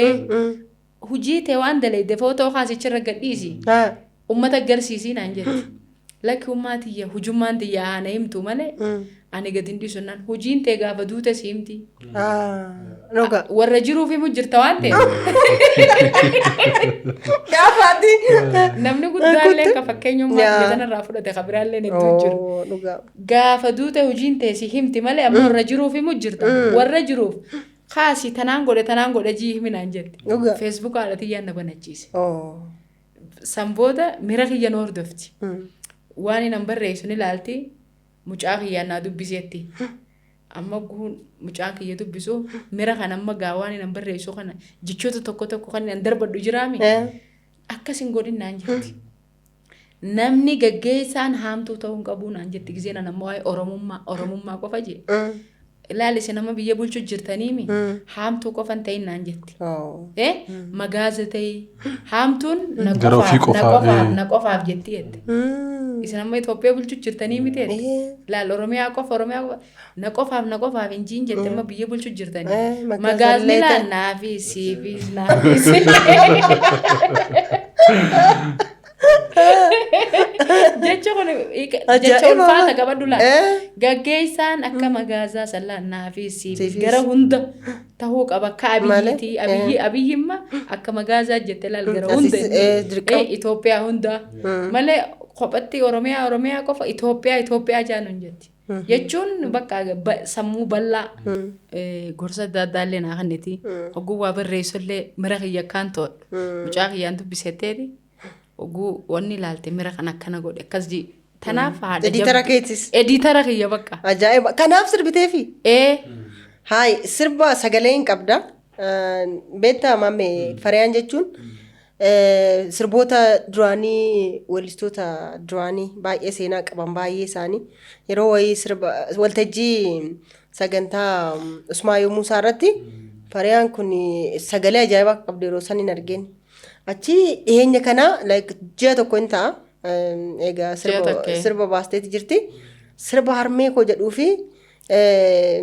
hojii tee waan dalayde footoo kaasichirra gad dhiisi. Uummata agarsiisii naan jette. Lakki, ummaa tiyya, hujummaan tiyya haana himtu malee ani gadi hin dhiisu naan, hojiin tee gaafa duute si himti. Dhuga. Warra jiruuf himu jirta waan ta'eef. Gaafaati. Namni guddaallee akka fakkeenyummaa biyya kanarraa fudhate kan biraallee hedduu jiru. Dhuga. Gaafa duute hojiin tee si himti malee amma warra jiruuf himu jirta. Warra jiruuf kaasi, tanaan godhe, tanaan godhe jii himi naan jette. Dhuga. Feesbuuk haadha tiyyaan na banachiise. San booda mira kiyya nu hordofti. Waan inni barreessu ni ilaalti. Mucaa kiyyaan naa dubbiseetti. Amma guun mucaan kiyya dubbisu mira kan amma gaa waan inni barreessu kana jechoota tokko tokko kan inni darbadhu jiraami. Akkas hin godhin naan jetti. Namni gaggeessaan haamtuu ta'uu hin qabu naan jetti. Gizeen an ammoo waa'ee Oromummaa Oromummaa qofa jee. Ilaali, isin nama biyya bulchu jirtaniimi, haamtuu qofan ta'in naan jetti. Magaaza ta'ii haamtuun na Gara ofii qofaaf na qofaa, qofaaf na qofaaf jetti jette. Isin amma Itoophiyaa bulchu jirtanii miti jette. Laal, Oromiyaa qofa, Oromiyaa qofa, na qofaaf, na qofaaf hin jiin jette, amma biyya bulchu jirtanii. Magaazallee Magaazli ta'e. laal, naafi siifis naafis. Jecha kun jecha Ajaa'iba! ulfaata qabadhu laal. Gaggeessaan akka magaazaa san laal, naafis siifis Siifis. gara hunda tahuu qaba akka Malee, Abiyyiiti. Abiyyi Abiyyimma akka magaazaa jette laal, gara Asis, hunda. dirqama. Itoophiyaa hunda malee kophatti Oromiyaa, Oromiyaa qofa, Itoophiyaa, Itoophiyaa jaanuun jetti. Jechuun bakka sammuu bal'aa gorsa adda addaa illee naa kenniti. Hogguu waa barreessullee mira kiyya akkaan to'adhu. Mucaa kiyyaan dubbisetteeti. Hogguu wanni ilaalte mira kan akkana godhe akkas jii. Tanaaf haadha Editor keetis. Editor kiyya bakka. Ajaa'iba! Kanaaf sirbiteefi? Ee. Haay, sirba sagalee hin qabda. Beektaa maame, Fariyaan jechuun sirboota duraanii, weellistoota duraanii baay'ee seenaa qaban baay'ee isaanii yeroo wayii sirba waltajjii sagantaa Usmaayoo Muusaa irratti Fariyaan kun sagalee ajaa'ibaa akka qabdu yeroo san hin argeen. Achi dhiyeenya kana, like ji'a tokko hin ta'a. Egaa Ji'a tokko. sirba baasteeti jirti. Sirba harmee koo jedhuu fi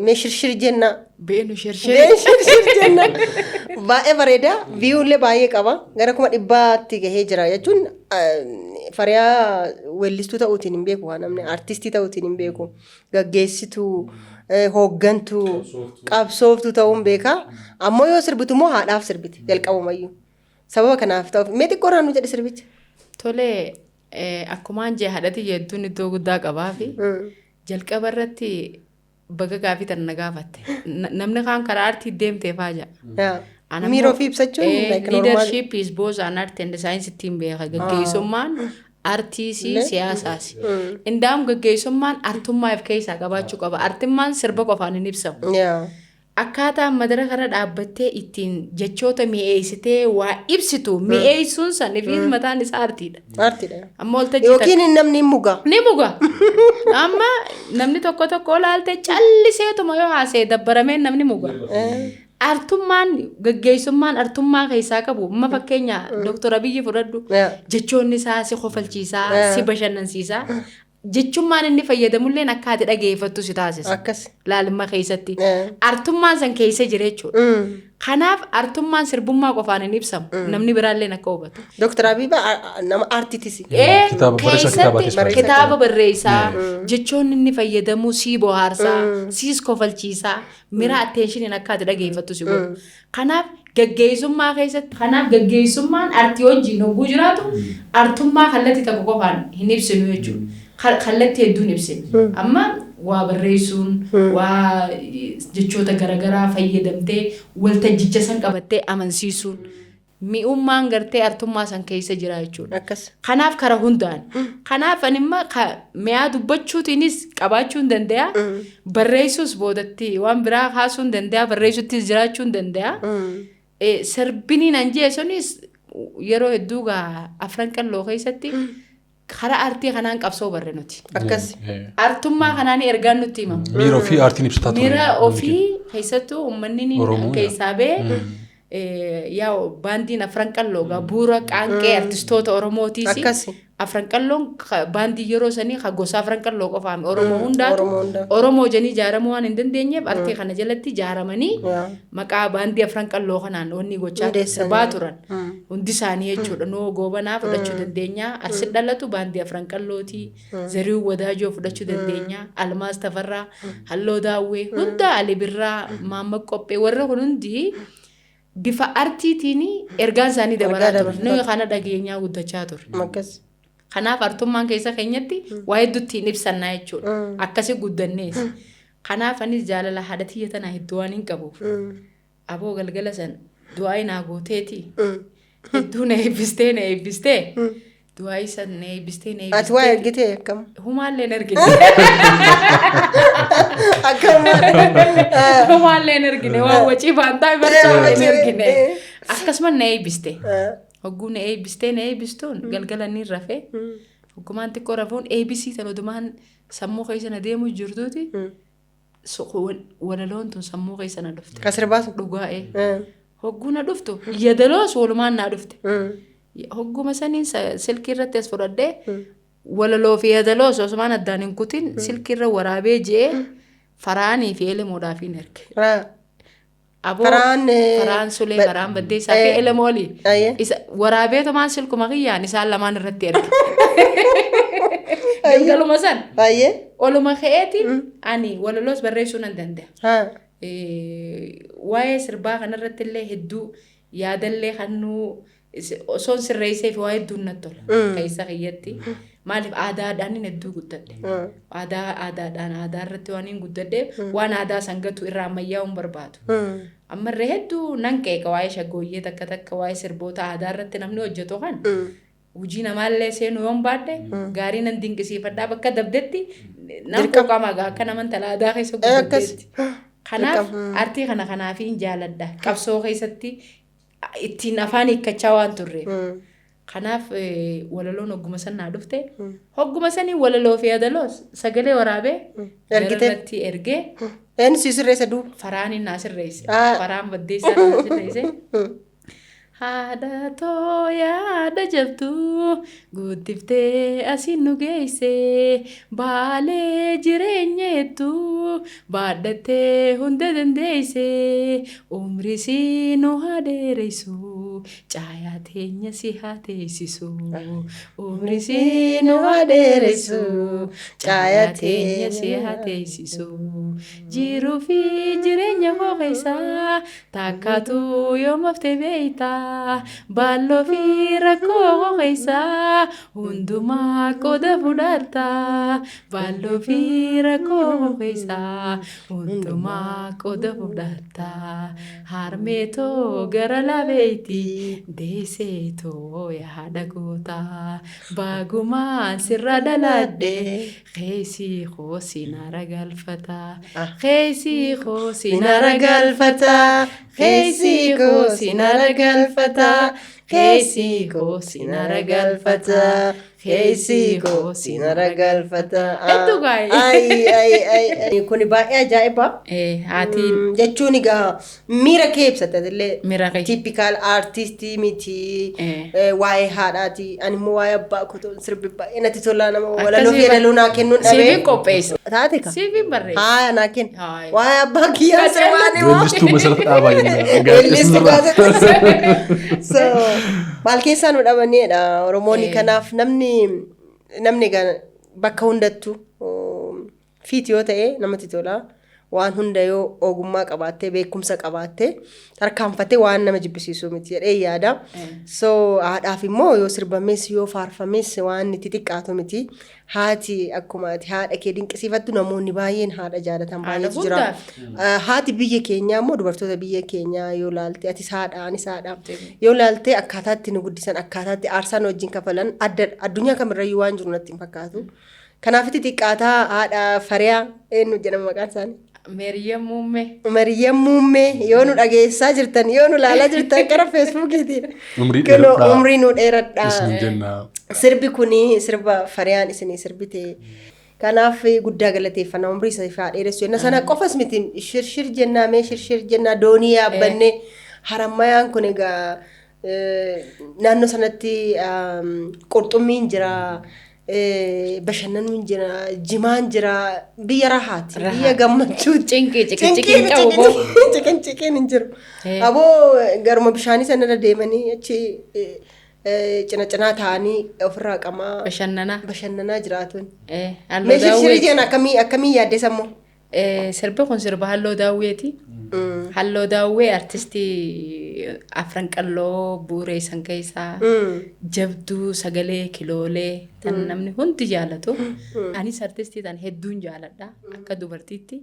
mee shirshir jenna. Beenu shirshir. Mee shirshir jenna. Baay'ee bareeda. View llee baay'ee qaba. Gara 100,000tti gahee jira jechuun Fariyaa weellistuu ta'uutiin hin beeku, waan namni artistii ta'uutiin hin beeku. Gaggeessituu, hooggantuu, qabsooftuu ta'uun beeka. Ammoo yoo sirbitu immoo haadhaaf sirbiti jalqabumayyuu. Sababa kanaaf ta'uuf mee xiqqoo irraa nu jedhe sirbicha. Tole, akkumaan jee haadhati hedduun iddoo guddaa qabaa fi jalqaba irratti baga gaafii tana na gaafatte. Namni kaan karaa artii deemtee faa jedha. Ana Miira immoo, ofii ibsachuun like normal. Leadership is both an art and science ittiin beeka. Gaggeessummaan artiisii siyaasaasi. Indaam gaggeessummaan artummaa of keessaa qabaachuu qaba. Artummaan sirba qofaan hin ibsamu. Akkaataa madara kana dhaabbattee ittiin jechoota mi'eessitee waa ibsitu, mi'eessuun san ifiis mataan isaa artiidha. Artiidha. Amma waltajjii Yookiin namni hin muga. Ni muga. Amma namni tokko tokko olaalte calliseetuma yoo haasa'e dabbarameen namni muga. Artummaan gaggeessummaan artummaa keessaa qabu, amma fakkeenya Dooktor Abiyyi fudhadhu. Jechoonni isaa si kofalchiisaa, si bashannansiisaa. Jechummaan inni fayyadamulleen akka ati dhageeffattu si taasisa. Akkas. Laalummaa keessatti. Artummaan san keessa jira jechuudha. Kanaaf artummaan sirbummaa qofaan hin ibsamu. Namni biraalleen akka hubatu. Dooktar Abiy nama artiitisi. Kitaaba barreessaa kitaabatis keessatti kitaaba barreessaa, jechoonni inni fayyadamu sii bohaarsaa, siis kofalchiisaa, mira attentioniin akka ati dhageeffattu si godhu. Kanaaf gaggeessummaa keessatti, kanaaf gaggeessummaan artii wajjin hogguu jiraatu artummaa kallattii tokko qofaan hin ibsinu jechuudha. Kallattii hedduun ibsinu. Amma waa barreessuun, waa jechoota garaagaraa fayyadamtee waltajjicha san qabattee amansiisuun, mi'ummaan gartee artummaa san keessa jira jechuudha. Akkas. Kanaaf kara hundaan. Kanaaf ani immoo mi'aa dubbachuutiinis qabaachuu hin danda'a. Barreessuus boodatti waan biraa kaasuu hin danda'a. Barreessuttis jiraachuu hin danda'a. Sirbiniin an jee sunis yeroo hedduu gaa Afran Qalloo keessatti karaa artii kanaan qabsoo barre nuti. Akkas. Artummaa kanaan ergaan nutti himama. Miira ofii aartiin ibsataa ture. Miira ofii keessattuu uummanni ni Oromoo, keessaa ba'e yaa baandiin Afran Qalloo gaa bu'uura qaanqee artistoota Oromootiis. Akkasi. Afran Qalloon baandii yeroo sanii ka gosa Afran Qalloo qofaame, Oromoo hundaatu Oromoo hundaa. Oromoo jedhanii ijaaramuu waan hin dandeenyeef artii kana jalatti ijaaramanii maqaa baandii Afran Qalloo kanaan wanni gochaa Hundeessanii. sirbaa turan. Hundi isaanii jechuudha. Noo Goobanaa fudhachuu dandeenya. Arsi dhalatu baandii Afran Qallootii. Zariuu Wadaajoo fudhachuu dandeenya. Almaas Tafarraa, Halloo Daawwee, hunda Ali Birraa, Maamma Qophee, warra kun hundi bifa artiitiin ergaan isaanii dabaraa Ergaa ture. dabarsaa. Nuyi kana dhageenyaa guddachaa ture. Akkas. Kanaaf artummaan keessa keenyatti waa hedduutti hin ibsannaa jechuudha. Akkasi guddannees. Kanaaf anis jaalala haadha tiyya tanaa hedduu waan hin qabuuf. Aboo, galgala san du'aa naa gooteeti. Hedduu na eebbistee, na eebbistee. Du'aa san na eebbistee, na Ati waa eebbistee. ergitee akkam? Humaallee hin argine. Akkam? Humaallee hin argine. Waan wacii baantaa barsiifne hin argine. Akkasuma na eebbiste. Hogguu na eebbistee, na eebbistuun galgala ni rafee. Hoggumaan xiqqoo rafuun eebbisii tan odumaan sammuu keessa na deemuu jirtuuti. Walaloon tun sammuu keessa na dhufte. Ka sirbaa sun. Dhugaa'ee. Hogguu na dhuftu yadaloos walumaan naa dhufte. Hogguma saniin silkii irratti as fudhadhee walaloo fi yadaloos osumaan addaan hin kutin silkii irra waraabee ji'ee Faraanii fi Elemoodhaaf hin erge. Aboo Faraan, Faraan Sulee, Faraan Baddeessaa fi Elemooli. Isa waraabeetumaan silkuma kiyyaan isaan lamaan irratti erge. Galgaluma san. Oluma ka'eeti ani walaloos barreessuu nan danda'a. Waa'ee sirbaa kanarratti illee hedduu yaadallee kannuu osoon sirreessee fi waa hedduun natti tola. Keessa kiyyatti. Maaliif aadaadhaan hin hedduu guddadhe. Aadaa aadaadhaan aadaa irratti waan hin guddadheef waan aadaa san gatu irraa ammayyaa'uu hin barbaadu. Ammarree hedduu nan qeeqa waa'ee shaggooyyee takka takka waa'ee sirboota aadaa irratti namni hojjetu kan. Hojii namaallee seenuu yoon baadhe gaarii nan dinqisiifadhaa bakka dabdetti nan quuqama gaa akka nama intala aadaa keessa guddatteetti. Kanaaf artii kana kanaafiin jaaladha. Qabsoo keessatti ittiin afaan hiikkachaa waan turreef. Kanaaf walaloon hogguma san naa dhufte. Hogguma sanii walaloo fi yadaloos sagalee waraabee Ergite. irratti ergee Eenyu si sirreessa duuba? Faraan naa sirreesse. Faraan Baddeessaa naa sirreesse. Haadha too yaada jabduu guddiftee asiin nu geesse baalee jireenya hedduu baadhattee hunda dandeesse umrii si nu haa dheeressu caayaa teenya si haa teessisu umrii si nu haa dheeressu caayaa teenya si haa teessisu jiruu fi jireenya koo keessaa Takkaatu yoom haftee beeyta baalloo fi rakkoo koo keessa hundumaa qooda fudhatta baalloo fi rakkoo koo keessa hundumaa qooda fudhatta harmee too gara labeeyti deessee too yaa haadha goota baagumaan sirra dhaladhe Keessi koo siin aara galfata. Keessi koo siin aara galfata. Keessi koo siin aara galfata. Keessi koo siin aara galfata. Keessi koo siin aara galfata. Hedduu gaa'e. Ay, ay, ay, ay. Kuni baay'ee ajaa'iba. Haatiin Jechuun egaa miira kee ibsata illee. Miira kee. Typical artistii miti. Waa'ee haadhaati. Ani immoo waa'ee abbaa koo sirbi baay'ee natti tolaa nama walaloo fi yeedaloo naa kennuun dhabee. Siifin qopheessa. Taate ka. Siifin barreessa. Haaya naa kenna. Haaya. Waa'ee abbaa kiyyaa sirbaan immoo. Weellistuu Masarat Dhaabaa jenna. Weellistuu gaazexeessaa. So maal keessaa nu dhabaneedha Oromoonni kanaaf namni namni egaa bakka hundattuu fiit yoo ta'e namatti tola. Waan hunda yoo ogummaa qabaattee beekumsa qabaattee tarkaanfattee waan nama jibbisiisu miti jedhee yaada. So haadhaaf immoo yoo sirbames yoo faarfames waan itti xiqqaatu miti. Haati akkuma ati haadha kee dinqisiifattu namoonni baay'een haadha jaalatan Haadha baay'eetu jira. guddaaf. Haati biyya keenyaa immoo dubartoota biyya keenyaa yoo laalte atis haadha anis haadha yoo laalte akkaataatti nu guddisan akkaataatti aarsaa nu wajjin kafalan adda addunyaa kamirrayyuu waan jiru natti hin fakkaatu. Kanaaf itti xiqqaataa haadha Fariyaa eenyu jedhama maqaan isaanii? Meeriyyam Muummee. Mariyyam Muummee yoo nu dhageessaa jirtan yoo nu laalaa jirtan gara feesbuukiitiin. Umrii Kunoo dheeradhaa. umrii nu dheeradhaa. Isin jenna. Sirbi kuni sirba Fariyaan isinii sirbite. Kanaaf guddaa galateeffannaa umrii isa haa dheeressu jenna. Sana qofas miti shirshir jennaa mee shirshir jennaa doonii yaabbannee harammayaan kun egaa naannoo sanatti qurxummiin jira. Bashannanuun jira, jimaan jira, biyya rahaati, biyya gammachuuti. Cinqii ciqiciqiin qabu boo. Ciqiciqiin hin jiru. Aboo garuma bishaanii sanarra deemanii achi cina cinaa taa'anii ofirraa qamaa Bashannanaa. bashannanaa jiraatuun. Halluu Mee shirshirii daawweeti. jeen akkamii akkamii yaaddee sammuu? Sirbi kun sirba Halloo Daawweeti. Halloo Daawwee artistii Afran Qalloo bu'uureessan keessaa jabduu sagalee kiloolee tan namni hundi jaalatu. Anis artistii tan hedduun jaaladha akka dubartiitti.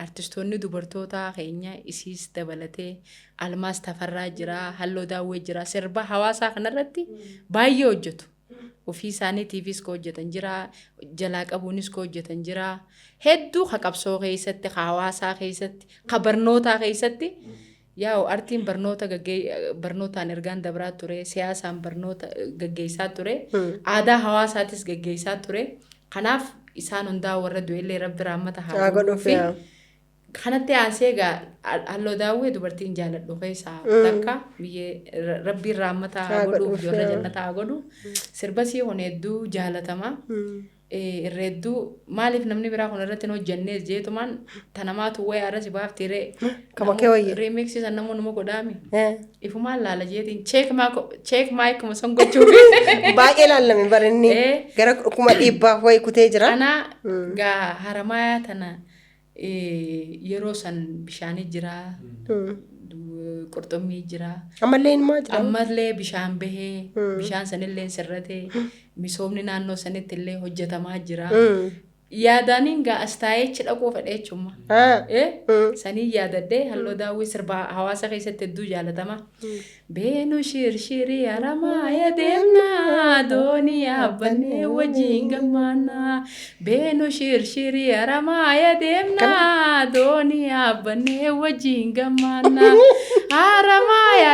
Artistoonni dubartootaa keenya isiis dabalatee Almaas Tafarraa jira, Halloo Daawwee jira. Sirba hawaasaa kanarratti baay'ee hojjetu. Ofii isaaniitiifis ka hojjetan jira, jalaa qabuunis ka hojjetan jira. Hedduu ka qabsoo keessatti, ka hawaasaa keessatti, ka barnootaa keessatti. Yaa'u artiin barnoota barnootaan ergaan dabraa ture, siyaasaan barnoota gaggeessaa ture, aadaa hawaasaatis gaggeessaa ture. Kanaaf Isaan hundaa warra du'ellee Rabbi rahmata haa Haa godhuuf, godhuufi. yaa. Kanatti aansee egaa Halloo Daawwee dubartiin jaaladhu keessaa takka biyyee Rabbiin rahmata haa Haa godhuuf godhuuf, warra yaa. jannata haa godhu. Sirba sii kun hedduu jaalatama. Irra hedduu maaliif namni biraa kun irratti hin hojjannees jeetumaan tanamaatu wayyaa irra si baafti ree. Kama kee wayya. Remixii san namoonni numa godhaami. Ifumaan laala jeetiin check maayikuma san gochuufi. Baay'ee laalame bara inni gara 100,000 wayi kutee jira. Ana gaa Haramaayaa tana yeroo san bishaanii jira. Qurxummii jira. Ammallee inumaa jira. Ammallee bishaan bahee bishaan sanillee sirratee misoomni naannoo sanitti illee hojjetamaa jira. Yaadaaniin gaa as taa'ee achi dhaquu fedhe jechuudha. Sanii yaadadhee Halloo Daawwii sirba hawaasa keessatti hedduu jaalatama. Beenu shirshirii Haramaaya deemnaa doonii yaabbannee wajjin gammaannaa. Beenu shirshirii Haramaaya deemnaa doonii yaabbannee wajjin gammaannaa.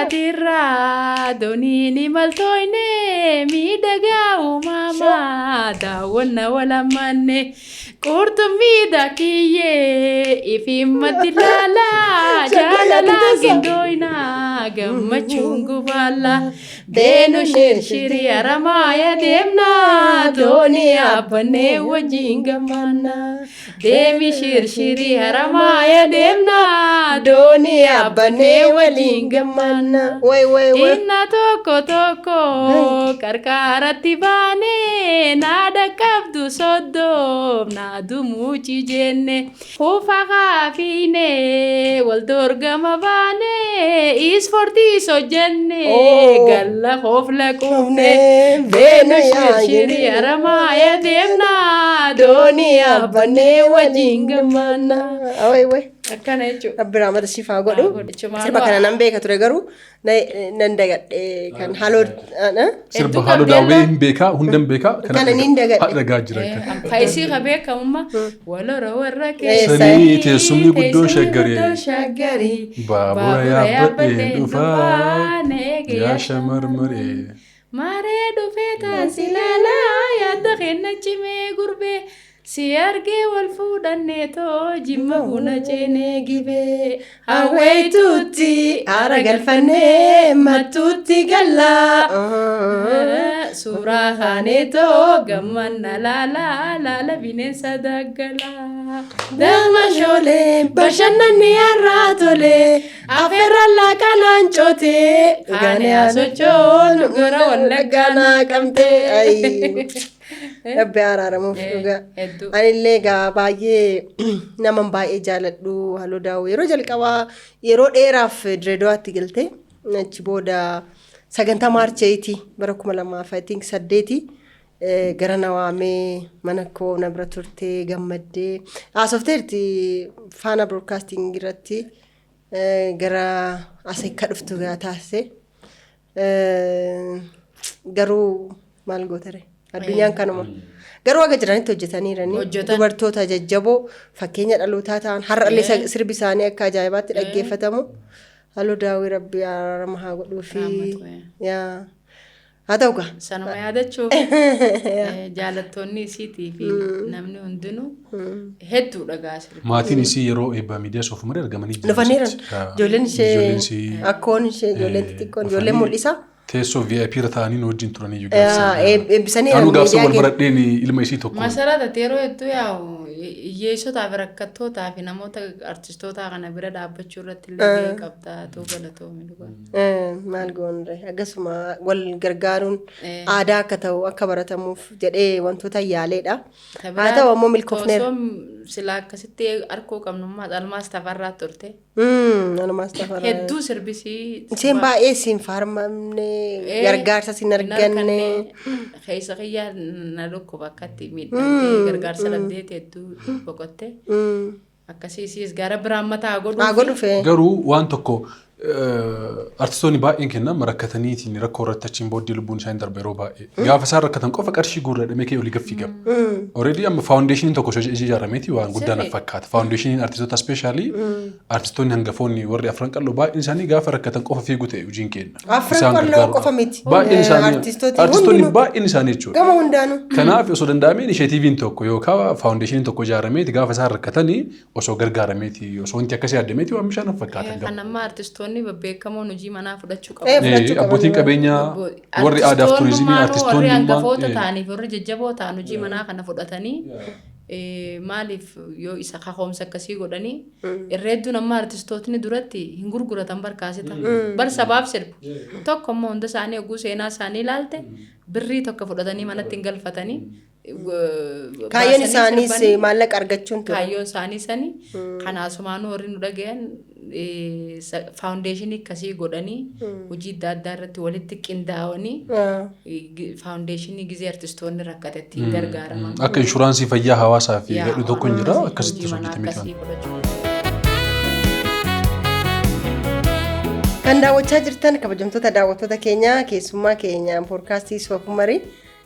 Haramaayaatiirraa dooniin imaltooyne miidhagaa uumamaa daawwanna walammanne. Qurxummii daakiyyee ifimmatti laalaa jaalalaa gindooynaa gammachuun gubaalla. Beenu shirshirii Haramaaya deemnaa doonii yaabbannee wajjin gammaannaa. Deemi shirshirii Haramaaya deemnaa doonii yaabbannee waliin gammaannaa. Way way way. Inna tokko tokko qarqaaratti baanee naada qabdu soddoom naadu muuci jenne kufa kaafiine wal dorgama baane ispoortii hojjenne galla koofla quufne. Beenu shirshirii Haramaaya deemnaa doonii yaabbannee wajjin gammaannaa. Way way. Akkana jechuudha. Rabbi rahmata siif haa godhu. Haa godhu. Jechuun Sirba kana nan beeka ture garuu nan dagadhe kan haloo. Sirba Hedduu Halloo qabdi Daawwee alla. hin beekaa, hunda hin beekaa. Kana niin dagadhe. Haadha dhagaa jira kan. Faayisii ka beekamummaa walora warra Sanii teessumni guddoon teessumni Shaggarii. guddoon Shaggarii. Baabura yaabbadhee dhufaa yaa shamarmaree. Maaree dhufee taasi laalaa yaadda kenna cimee gurbee si argee wal fuudhannee too jimma buna ceenee gibee Hawweetuutti haara galfannee mattuutti gallaa. Suuraa kaanee too gammanna laalaa laala bineensa daggalaa. Damma shoolee bashannanni har'aa tolee afeerra laaqanaan cootee Kaanee haa sochoonu gara Wallaggaa naa qabdee. Rabbi araaramuuf dhugaa. Hedduu. Anillee egaa baay'ee naman baay'ee jaaladhu Halloo Daawwee yeroo jalqabaa yeroo dheeraaf Direedawaatti galte, achi booda sagantaa March 8 bara 2000 I think 8 gara na waamee mana koo na bira turtee gammaddee haasofteerti Faana Broadcasting irratti gara as akka dhuftu gaa taasise. Garuu maal gootare, addunyaan kanuma. Garuu haga jiranitti hojjetaniirani. Hojjetan. Dubartoota jajjaboo fakkeenya dhalootaa ta'an har'allee sirbi isaanii akka ajaa'ibaatti dhaggeeffatamu. Halluu Daawwii Rabbi araarama haa godhuu fi Rahmatu, eh. yaa haa ta'u gaa. Sanuma yaadachuuf jaalattoonni isiitii fi namni hundinuu hedduudha gaa sirbi. Maatiin isii yeroo eebba miidiyaa Soofumarii argamanii jiru. Dhufaniiran. Ijoolleen ishee Ijoolleen isii akkoon ishee ijoolleen xixiqqoon ijoolleen mul'isa. Teessoo VIP irra taa'anii nu wajjin turanii iyyuu Yaa, gaafsan. Eebbisanii Anuu gaafsan miidiyaa wal baradheen ilma isii tokko. Masarata yeroo hedduu yaa'u hiyyeessotaa fi rakkattootaa fi namoota artistootaa kana bira dhaabbachuu irratti illee gahee qabda ta'uu galatoomi dhugaa. Maal goonre, akkasuma wal gargaaruun aadaa akka ta'u akka baratamuuf jedhee wantoota yaaleedha. Haa ta'u ammoo milkoofneera. Osoo silaa akkasitti arkoo qabnummaa Almaas Tafarraa turte. Almaas Tafarraa. Hedduu sirbisii. Isheen baay'ee siin faarmamne, gargaarsa siin arganne. Keessa kiyyaa na dhukkuba akkatti miidhamtee gargaarsa dhabdeeti hedduu boqotte. Akkasii isiis gara biraan mataa Haa godhuu. godhufe. Garuu waan tokko Artistoonni baay'een kennan rakkataniitiin rakkoo irratti achiin booddee lubbuun isaanii darba yeroo baay'ee. Gaafa isaan rakkatan qofa qarshii guurradhamee kee olii gaffii gaba. Already amma foundationiin tokko ijaarameeti waan guddaa na fakkaata. Foundationiin artistoota, especially artistoonni hangafoonni warri Afran Qalloo baay'een isaanii gaafa rakkatan qofa fiigu ta'e hojiin kenna. Afran Qalloo qofa miti. Baay'een isaanii Artistooti artistoonni hundinuu. baay'een isaanii jechuudha. Gama hundaanuu. Kanaaf osoo danda'amee initiativeiin tokko yookaan foundationiin tokko ijaarameeti gaafa isaan rakkatanii osoo gargaarameeti, osoo wanti akkasii yaadameeti waan bishaan fakkaatan. Kan amma artistoonni babbeekamoon hojii manaa fudhachuu qabu. Fudhachuu qaban. Abbootiin qabeenyaa warri aadaa fi turizimii artistoonni warri hangafoota ta'aniif warri jajjaboo ta'an hojii manaa kana fudhatanii, maaliif yoo isa kakoomsa akkasii godhanii irreedduun amma artistootni duratti hin gurguratan barkaasita bar sabaaf sirbu tokko immoo hunda isaanii oguu seenaa isaanii ilaalte birrii tokko fudhatanii manatti hin galfatanii. Kaayyoon isaaniis maallaqa argachuun ture. Kaayyoon isaanii sani kanaasumaanuu warri nu dhagayan foundationii akkasii godhanii hojii adda addaa irratti walitti qindaa'anii foundationii gizee artistoonni rakkatetti gargaaraman. Akka insurance fayyaa hawaasaa fi gadhu tokko hin jira, akkasitti hojii manaa hojjetamee akkasii fudhachuu. Kan daawwachaa jirtan kabajamtoota daawwattoota keenyaa, keessummaa keenya podcastii Soofumarii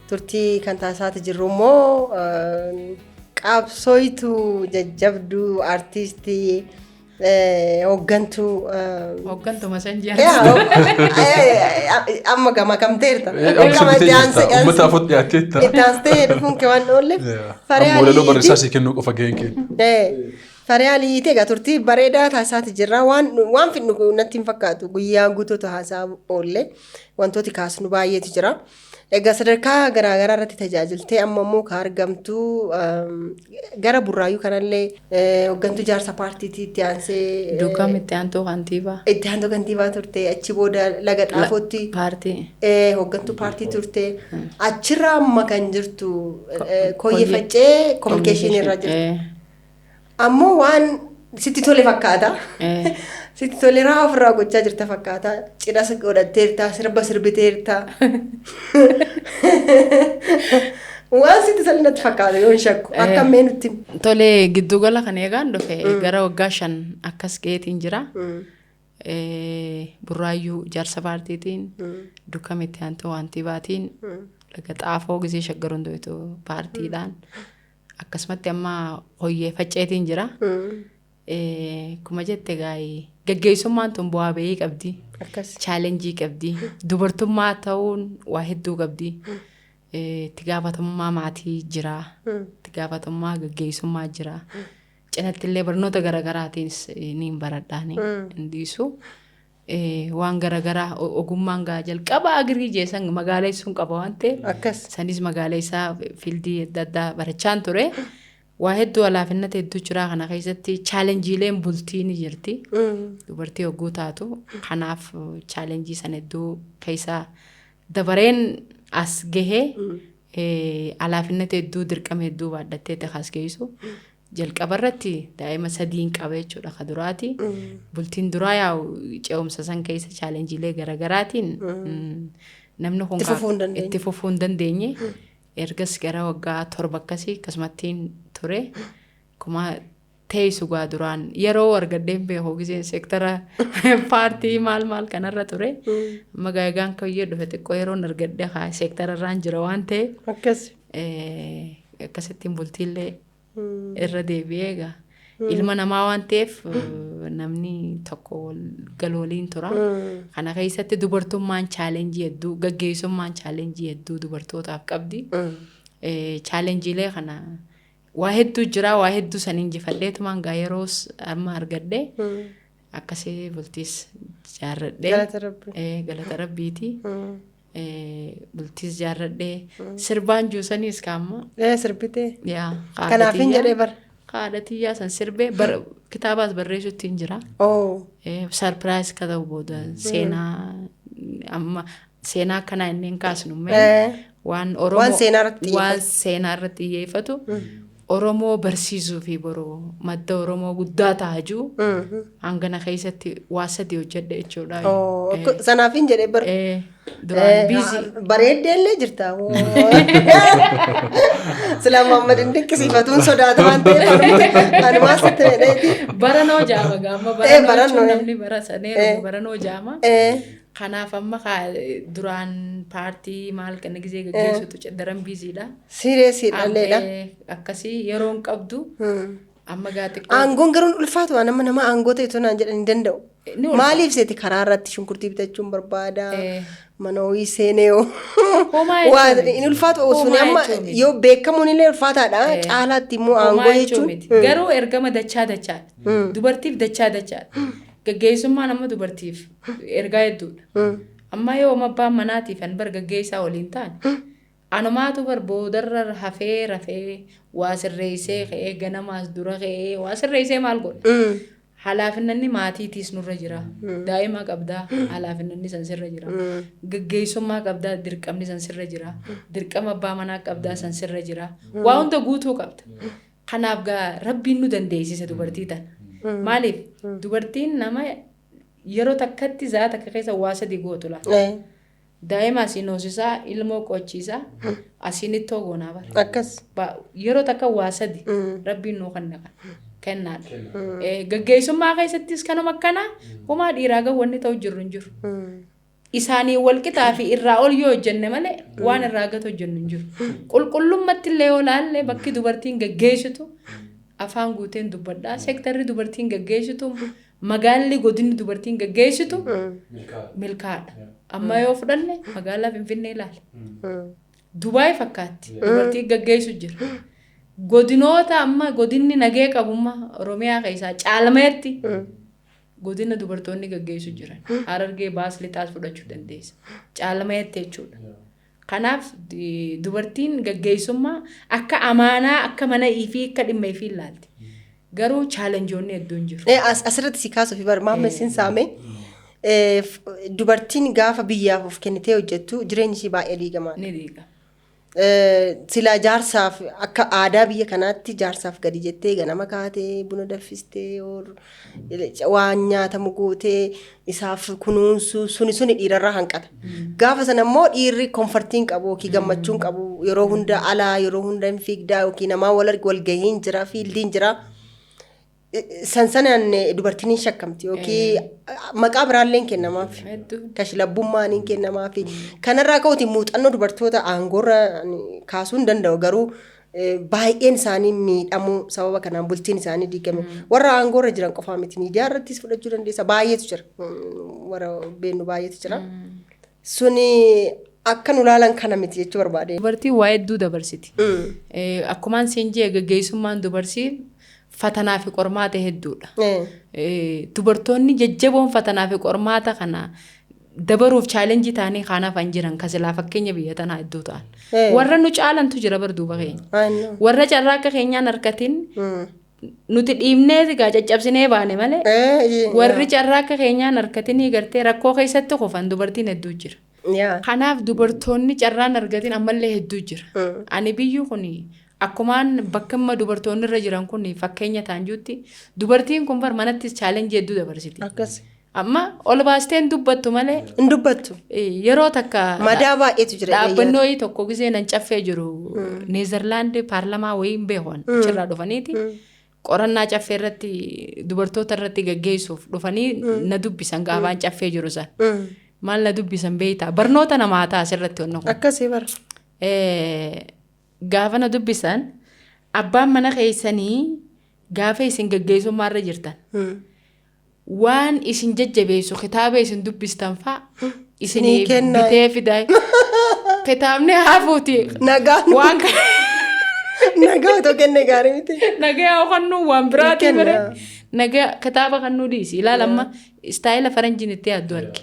turtii kan taasisaa jirru immoo qabsooytuu jajjabduu, artiistii, hooggantuu Hooggantuma san yaa, amma gama kamteerta. Uummata afur dhiyaatteetta. Itti aansitee dhufuun kee waan oolleef. Amma walaloo barreessaa sii kennuu qofa gaheen keenya. Faree Aliitii, egaa turtii bareedaa taasisaati jirra. Waan fidnu natti hin fakkaatu. Guyyaa guutuutu haasaa oolle. Wantooti kaasnu baay'eetu jira. Egaa sadarkaa garaagaraa irratti tajaajiltee amma immoo ka argamtu gara Burraayyuu kanallee hooggantuu ijaarsa paartiitii itti aansee Duukam itti aantuu kantiibaa. Itti aantuu kantiibaa turte, achi booda Laga Xaafootti Paartii. Hooggantuu paartii turte, achirraa amma kan jirtu Koyyee Faccee communicationii irra jirti. Ammoo waan sitti tole fakkaata. Sitti tole raa ofirraa gochaa jirta fakkaata. Cidhas godhatteerta, sirba sirbiteerta. Waan sitti tole natti fakkaata yoo hin shakku. Akka mee nutti himi. Tole, giddugala kana eegaan dhufe gara waggaa 5 akkas ga'eetiin jira. Burraayyuu ijaarsa paartiitiin, Dukkam itti aantuu kantiibaatiin, Laga Xaafoo gisee Shaggar hundoitu paartiidhaan, akkasumatti amma Hoyyee Facceetiin jira. Akkuma jette gaa'ii gaggeessummaan tun bu'aa bahii qabdi. Challenge qabdi. Dubartummaa ta'uun waa hedduu qabdi. Itti gaafatamummaa maatii jira. Itti gaafatamummaa gaggeessummaa jira. Cinatti illee barnoota garaagaraatiinis ni baradhaani hin dhiisu. Waan garaagaraa ogummaan gaa jalqaba agrii jeesan magaaleessuun qaba waan ta'eef. Sanis magaaleessaa fieldii adda addaa barachaan ture. Waa hedduu alaafinnata hedduu jira, kana keessatti challengeiileen bultii ni jirti. Dubartii hogguu taatu kanaaf challenge sana hedduu keessa dabareen as gahee alaafinnata hedduu dirqama hedduu baadhattee as geessu. Jalqaba irratti daa'ima sadiin qaba jechuudha ka duraati. Bultiin duraa yaa'u ce'umsa san keessa challengeiilee garaagaraatiin namni kun Itti fufuu hin dandeenye. Itti fufuu hin dandeenye. Ergas gara waggaa 7 akkasii akkasumattiin ture. Kuma teessu gaa duraan yeroo argadheen beeku giseen seektara paartii maal maal kanarra ture. Amma gaa egaan kayyee dhufe xiqqoo yeroon argadhe haa seektara irraan jira waan ta'eef akkasittiin bultiillee irra deebi'ee egaa ilma namaa waan ta'eef namni tokko galooliin tura. Kana keessatti dubartummaan challenge hedduu, gaggeessummaan challenge hedduu dubartootaaf qabdi. Challengeiilee kana waa hedduu jira, waa hedduu san injifadheetumaan gaa yeroos amma argadhe akkasii bultiis jaarradhee. Galata Rabbi. Galata Rabbiiti. Bultiis jaarradhee sirbaan juusaniis kaamma. Sirbitee. Yaa. Kanaaf hin jedhee bara. Haadha tiyyaa san sirbee kitaabaas barreessuutti hin jira. Surprise ka ta'u booda seenaa amma seenaa akkanaa inni hin kaasnu waan Oromoo Waan seenaa irratti waan seenaa irratti xiyyeeffatu. Oromoo barsiisuu fi boru madda Oromoo guddaa ta'a jiru hangana keessatti waa sadii hojjedhe jechuudha. Sanaaf hin jedhee bara. Duraan busy. Bareeddee illee jirta. Silaa Muhammad hin dinqisiifatuun sodaata waan ta'eef anumaa sitti fedheeti. Baranoo jaama gaama baranoo jechuun namni bara saneeru baranoo jaama. Kanaaf amma duraan paartii maal kana gisee gaggeessutu daran busy dha. Seriousiidha illeedha. Akkasii yeroo hin qabdu. Amma gaa xiqqoo. Aangoon garuu ulfaatu waan amma nama aangoo ta'e naan jedhan hin danda'u. Ni ulfaata. Maaliif seeti karaa irratti shunkurtii bitachuun barbaada. Mana ho'ii seenee yoo. Homaa Waa jechuu miti. hin ulfaatu sun Homaa amma jechuu miti. yoo beekamuun illee ulfaataadha. Caalaatti immoo aangoo Homaa jechuu jechuun. miti. Garuu ergama dachaa dachaadha. Dubartiif dachaa dachaadha. Gaggeessummaan amma dubartiif ergaa hedduudha. Amma yoo abbaan manaatiif an bar gaggeessaa waliin ta'an anumaatu bar boodarra hafee rafee waa sirreessee ka'ee ganamaas dura ka'ee waa sirreessee maal godha? Halaafinnanni maatiitiis nurra jira. Daa'ima qabdaa halaafinnanni san sirra jira. Gaggeessummaa qabdaa dirqamni san sirra jira. Dirqama abbaa manaa qabdaa san sirra jira. Waa hunda guutuu qabda. Kanaaf gaa Rabbiin nu dandeessise dubartii tana. Maaliif dubartiin nama yeroo takkatti za'a takka keessa waa sadi gootu laata. Daa'ima asiin hoosisaa, ilmoo qochiisaa, asiin ittoo goonaa bara. Akkas. Yeroo takka waa sadi Rabbiin nuu kenna kennaadha. Gaggeessummaa keessattis kanuma akkanaa homaa dhiiraa gahu wanni ta'u jiru hin jiru. Isaanii wal qixaa fi irraa ol yoo hojjenne malee waan irraa gatu hojjennu hin jiru. Qulqullummatti illee yoo laalle bakki dubartiin gaggeessitu afaan guuteen dubbadhaa. Seektarri dubartiin gaggeessitu, magaalli godinni dubartiin gaggeessitu milkaa'aadha. Amma yoo fudhanne magaalaa Finfinnee ilaali. Dubaay fakkaatti dubartiin gaggeessu jira. Godinoota amma godinni nagee qabummaa Oromiyaa keessaa caalmeetti godina dubartoonni gaggeessu jiran. Harargee baas lixaas fudhachuu dandeessa. Caalmeetti jechuudha. Kanaaf dubartiin gaggeessummaa akka amaanaa, akka mana ifii, akka dhimma ifii ilaalti. Garuu challengeoonni hedduun jiru. Asirratti si kaasuuf bar maamma isin saame dubartiin gaafa biyyaaf of kennitee hojjettu jireenyi ishii baay'ee diigamaadha. Ni diigama. Silaa jaarsaaf akka aadaa biyya kanaatti jaarsaaf gadi jettee ganama kaatee buna danfistee waan nyaatamu gootee isaaf kunuunsuu suni suni dhiirarraa hanqata. Gaafa sana immoo dhiirri comfortiin qabu yookiin gammachuun qabu, yeroo hunda alaa, yeroo hunda hin fiigdaa yookiin namaa wal argi walgahiin jira, fieldiin jira. San sanaan dubartiin hin shakkamti yookiin maqaa biraallee hin kennamaaf. Hedduu. Kashlabbummaan hin kennamaafi. Kanarraa ka'uutiin muuxannoo dubartoota aangoorra kaasuu hin danda'u, garuu baay'een isaanii miidhamuu sababa kanaan bultiin isaanii diigame. Warra aangoorra jiran qofaa miti, miidiyaa irrattis fudhachuu dandeessa, baay'eetu jira. Warra beennu baay'eetu jira. Suni akka nu laalan kana miti jechuu barbaade. Dubartiin waa hedduu dabarsiti. Akkumaan siin jee gaggeessummaan dubartii fatanaa fi qormaata hedduudha. Dubartoonni jajjaboon fatanaa fi qormaata kana dabaruuf challenge ta'anii kaanaaf han jiran kasilaa fakkeenya biyya tanaa hedduu ta'an. Warra nu caalantu jira bar duuba keenya. I know. Warra carraa akka keenyaan harkatiin nuti dhiibnee egaa caccabsinee baane malee warri carraa akka keenyaan harkatinii gartee rakkoo keessatti kufan dubartiin hedduu jira. Kanaaf dubartoonni carraan argatin ammallee hedduu jira. Ani biyyi kun akkumaan bakka amma dubartoonni irra jiran kun fakkeenya ta'an jirutti dubartiin kun bar manattis challenge hedduu dabarsiti. Akkas. Amma ol baasteen dubbattu malee Hin dubbattu. Yeroo takka Madaa baay'eetu jira. Dhaabbannoo tokko gisee nan caffee jiru Neezerlaand paarlamaa wayii hin beekan achirraa dhufaniiti. Qorannaa caffee irratti dubartoota irratti gaggeessuuf dhufanii na dubbisan gaafaan caffee jiru san. Maal na dubbisan beektaa? Barnoota namaa ta'a asirratti wanni kun. Akkasii bara. Gaafa na dubbisan abbaan mana keessanii gaafa isin gaggeessummaa irra jirtan waan isin jajjabeessu kitaaba isin dubbistan fa'a Isinii isinii kennaa. bitee fidaa. Kitaabni hafuuti. Nagaan Waan nagaa otoo kenne gaarii miti. Nagaa kannuu waan biraatii Kenna. bare. Nagaa kitaaba kannuu dhiisi. Ilaala amma style faranjiin itti yaaddu argi.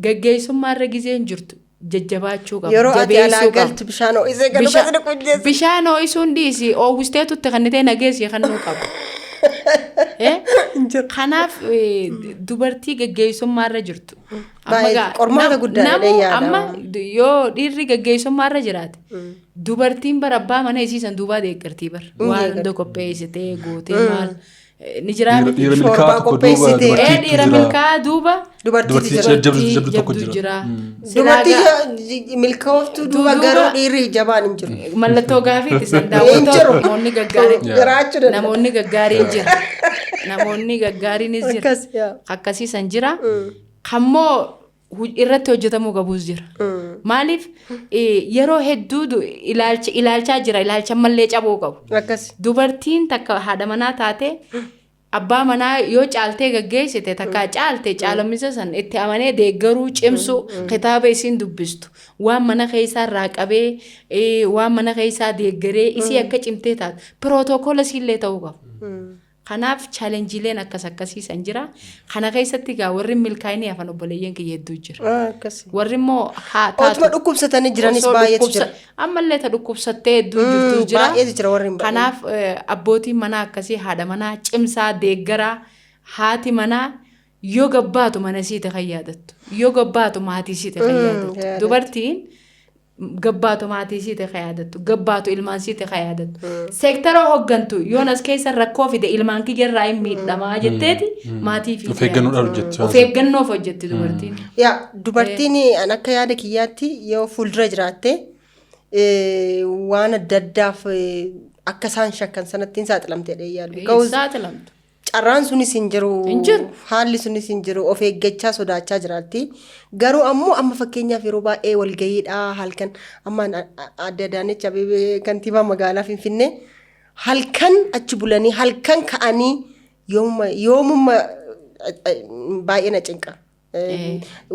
Gaggeessummaa irra gizeen jirtu jajjabaachuu qaba. Yeroo ati alaa Jabeessuu qaba. galtu bishaan ho'isee galu Bishaan kasi qulleessu. Bishaan ho'isuun dhiisi, oowwisteetutti kannitee nageessi kannuu qaba. Eh? Kanaaf dubartii gaggeessummaa irra jirtu. Amma Baay'ee gaa qormaata guddaadha namuu yaada. Amma yoo dhiirri gaggeessummaa irra jiraate, dubartiin bara abbaa mana isiisan duubaa deeggartii bara. Waan hunda qopheessitee gootee maal ni jiraa miti. Dhiira Shoorbaa milkaa'aa tokko duuba qopheessitee. dubartiitu Dhiira jira. milkaa'aa duuba Dubartiitu Dubartii jira. jabdu jabdu tokko jabdu jira. jira. Silaa Dubartii milkooftuu duuba Duuba- garuu dhiirri jabaan hin jiru. Mallattoo gaafiitti san Hin daawwattoota jiru. namoonni gaggaariin Jiraachuu danda'a. Namoonni gaggaariin jira. Namoonni gaggaariinis jira. Akkas yaa. Akkasiisan jira. Kammoo irratti hojjetamuu qabus jira. Maaliif yeroo hedduu ilaalchaa jira, ilaalcha mallee cabuu qabu. Akkas. Dubartiin takka haadha manaa taate abbaa manaa yoo caaltee gaggeessite, takka caalte caalamisa san itti amanee deeggaruu, cimsuu, kitaaba isiin dubbistu, waan mana keessaa irraa qabee, waan mana keessaa deeggaree isii akka cimtee taatu pirootookoola isiillee ta'uu qaba. Kanaaf challenge-iileen akkas akkasiisan jira. Kana keessatti egaa warri milkaa'inii hafan obboleeyyan kiyya hedduu jira. Akkas. Warri immoo haa Otuma dhukkubsatanii jiranis osoo baay'eetu jira. Ammallee ta dhukkubsattee hedduu jirtu jira. Baay'eetu jira warri hin baay'een. Kanaaf abbootiin manaa akkasii haadha manaa cimsaa deeggaraa. Haati manaa yoo gabbaatu mana isiite kan yaadattu, yoo gabbaatu maatii isiite kan yaadattu. Yaadattu. Dubartiin gabbaatu maatii isiite kan yaadattu, gabbaatu ilmaan isiite kan yaadattu. Seektara hooggantu yoon as keessa rakkoo fide ilmaan kiyya irraa hin miidhamaa jetteeti maatii fi Of eeggannoodhaan hojjetti. Of eeggannoof hojjetti dubartiin. Yaa, dubartiin an akka yaada kiyyaatti yoo fuuldura jiraatte waan adda addaaf akka isaan shakkan sanatti hin saaxilamtee yaadu. Because Saaxilamtu. Carraan sunis hin jiru. Hin jiru. Haalli sunis hin jiru. Of eeggachaa sodaachaa jiraatti. Garuu ammoo amma fakkeenyaaf yeroo baay'ee walgayiidha halkan amma adde Adaanech Abeebee kantiibaa magaalaa Finfinnee halkan achi bulanii halkan ka'anii yoomuma yoomuma baay'ee na cinqa.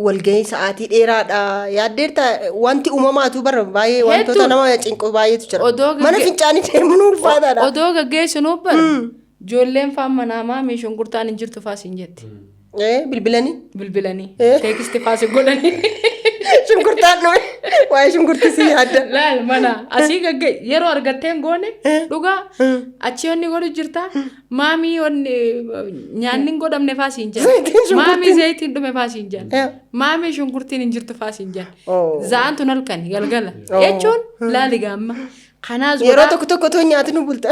Walgahii sa'aatii dheeraadha. Yaaddeerta, wanti uumamaatu bara baay'ee wantoota Hedduu. nama cinqu baay'eetu jira. Odoo Mana fincaanii deemuun ulfaataadha. Odoo gaggeessinuu bara ijoolleen faan manaa maamii shunkurtaan hin jirtu faas hin jetti. Bilbilanii. Bilbilanii. Text faas hin godhanii. Shunkurtaan dhume. Waa'ee shunkurtii si yaadda. Laal, mana asii gagge yeroo argatteen goone dhugaa achi wanni godhu jirta, maamii wanni nyaanni hin godhamne faas hin jedhan. Zayitiin shunkurtiin. Maamii zayitiin dhume faas hin jedhan. Maamii shunkurtiin hin jirtu faas hin jedhan. Za'aan tun halkan galgala jechuun laali gaamma. Kanaas Yeroo godhaa tokko tokko otoo nyaati nu bulta.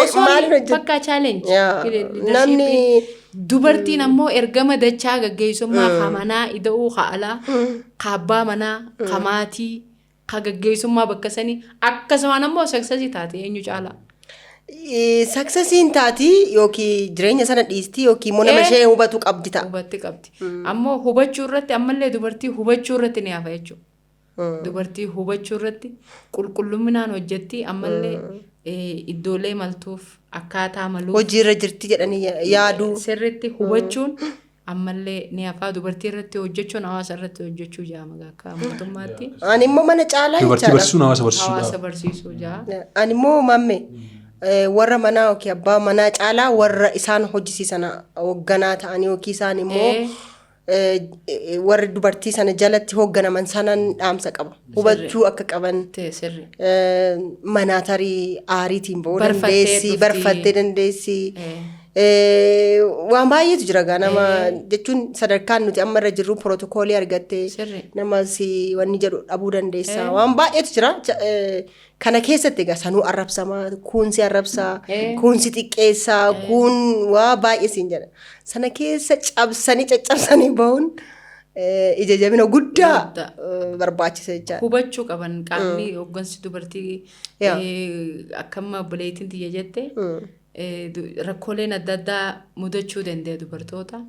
Osoo Maaliin hojjeta? bakka challenge. Yaa, Leadership. Dubartiin ammoo ergama dachaa gaggeessummaa ka manaa ida'uu, ka alaa, ka abbaa manaa, ka maatii, ka gaggeessummaa bakka sanii akkasumaan ammoo success taate eenyu caalaa. Successiin taati yookiin jireenya sana dhiisti yookiin immoo nama ishee hubatu qabdi ta'a. Hubatti qabdi. Ammoo hubachuu irratti ammallee dubartii hubachuu irratti ni hafa jechuudha. Dubartii hubachuu irratti qulqullumminaan hojjetti ammallee iddoolee maltuuf akkaataa maluuf. Hojiirra jirti jedhanii yaaduu. Sirriitti hubachuun ammallee ni hafaa. Dubartii irratti hojjechuun hawaasa irratti hojjechuu jaama akka mootummaatti. Ani immoo mana caalaa Dubartii jechaadha. barsiisuun hawaasa barsiisuudha. Hawaasa barsiisuu jaa. Ani immoo mamme warra manaa yookiin abbaa manaa caalaa warra isaan hojjisiisan hoogganaa ta'an yookiin isaan immoo warri dubartii sana jalatti hoogganaman sanan dhaamsa qaba. Hubachuu akka qaban. Ta'e sirri. Manaa tarii aariitiin ba'uu Barfattee dandeessi, dhufti. Barfattee dandeessi. Waan baay'eetu jira gaa nama jechuun sadarkaan nuti amma irra jirru pirootokoolii argattee nama si wanni jedhu dhabuu dandeessa. Waan baay'eetu jira. Kana keessatti egaa sanuu arrabsamaa, kuun si arrabsaa, kuun si xiqqeessaa, kuun waa baay'ee siin jedha. Sana keessa cabsanii caccabsanii bahuun ija jabina guddaa Guddaa. Barbaachisa jechaadha. Hubachuu qaban qaamni hooggansi dubartii akkamma obboleettiin tiyya jette rakkooleen adda addaa mudachuu danda'a dubartoota.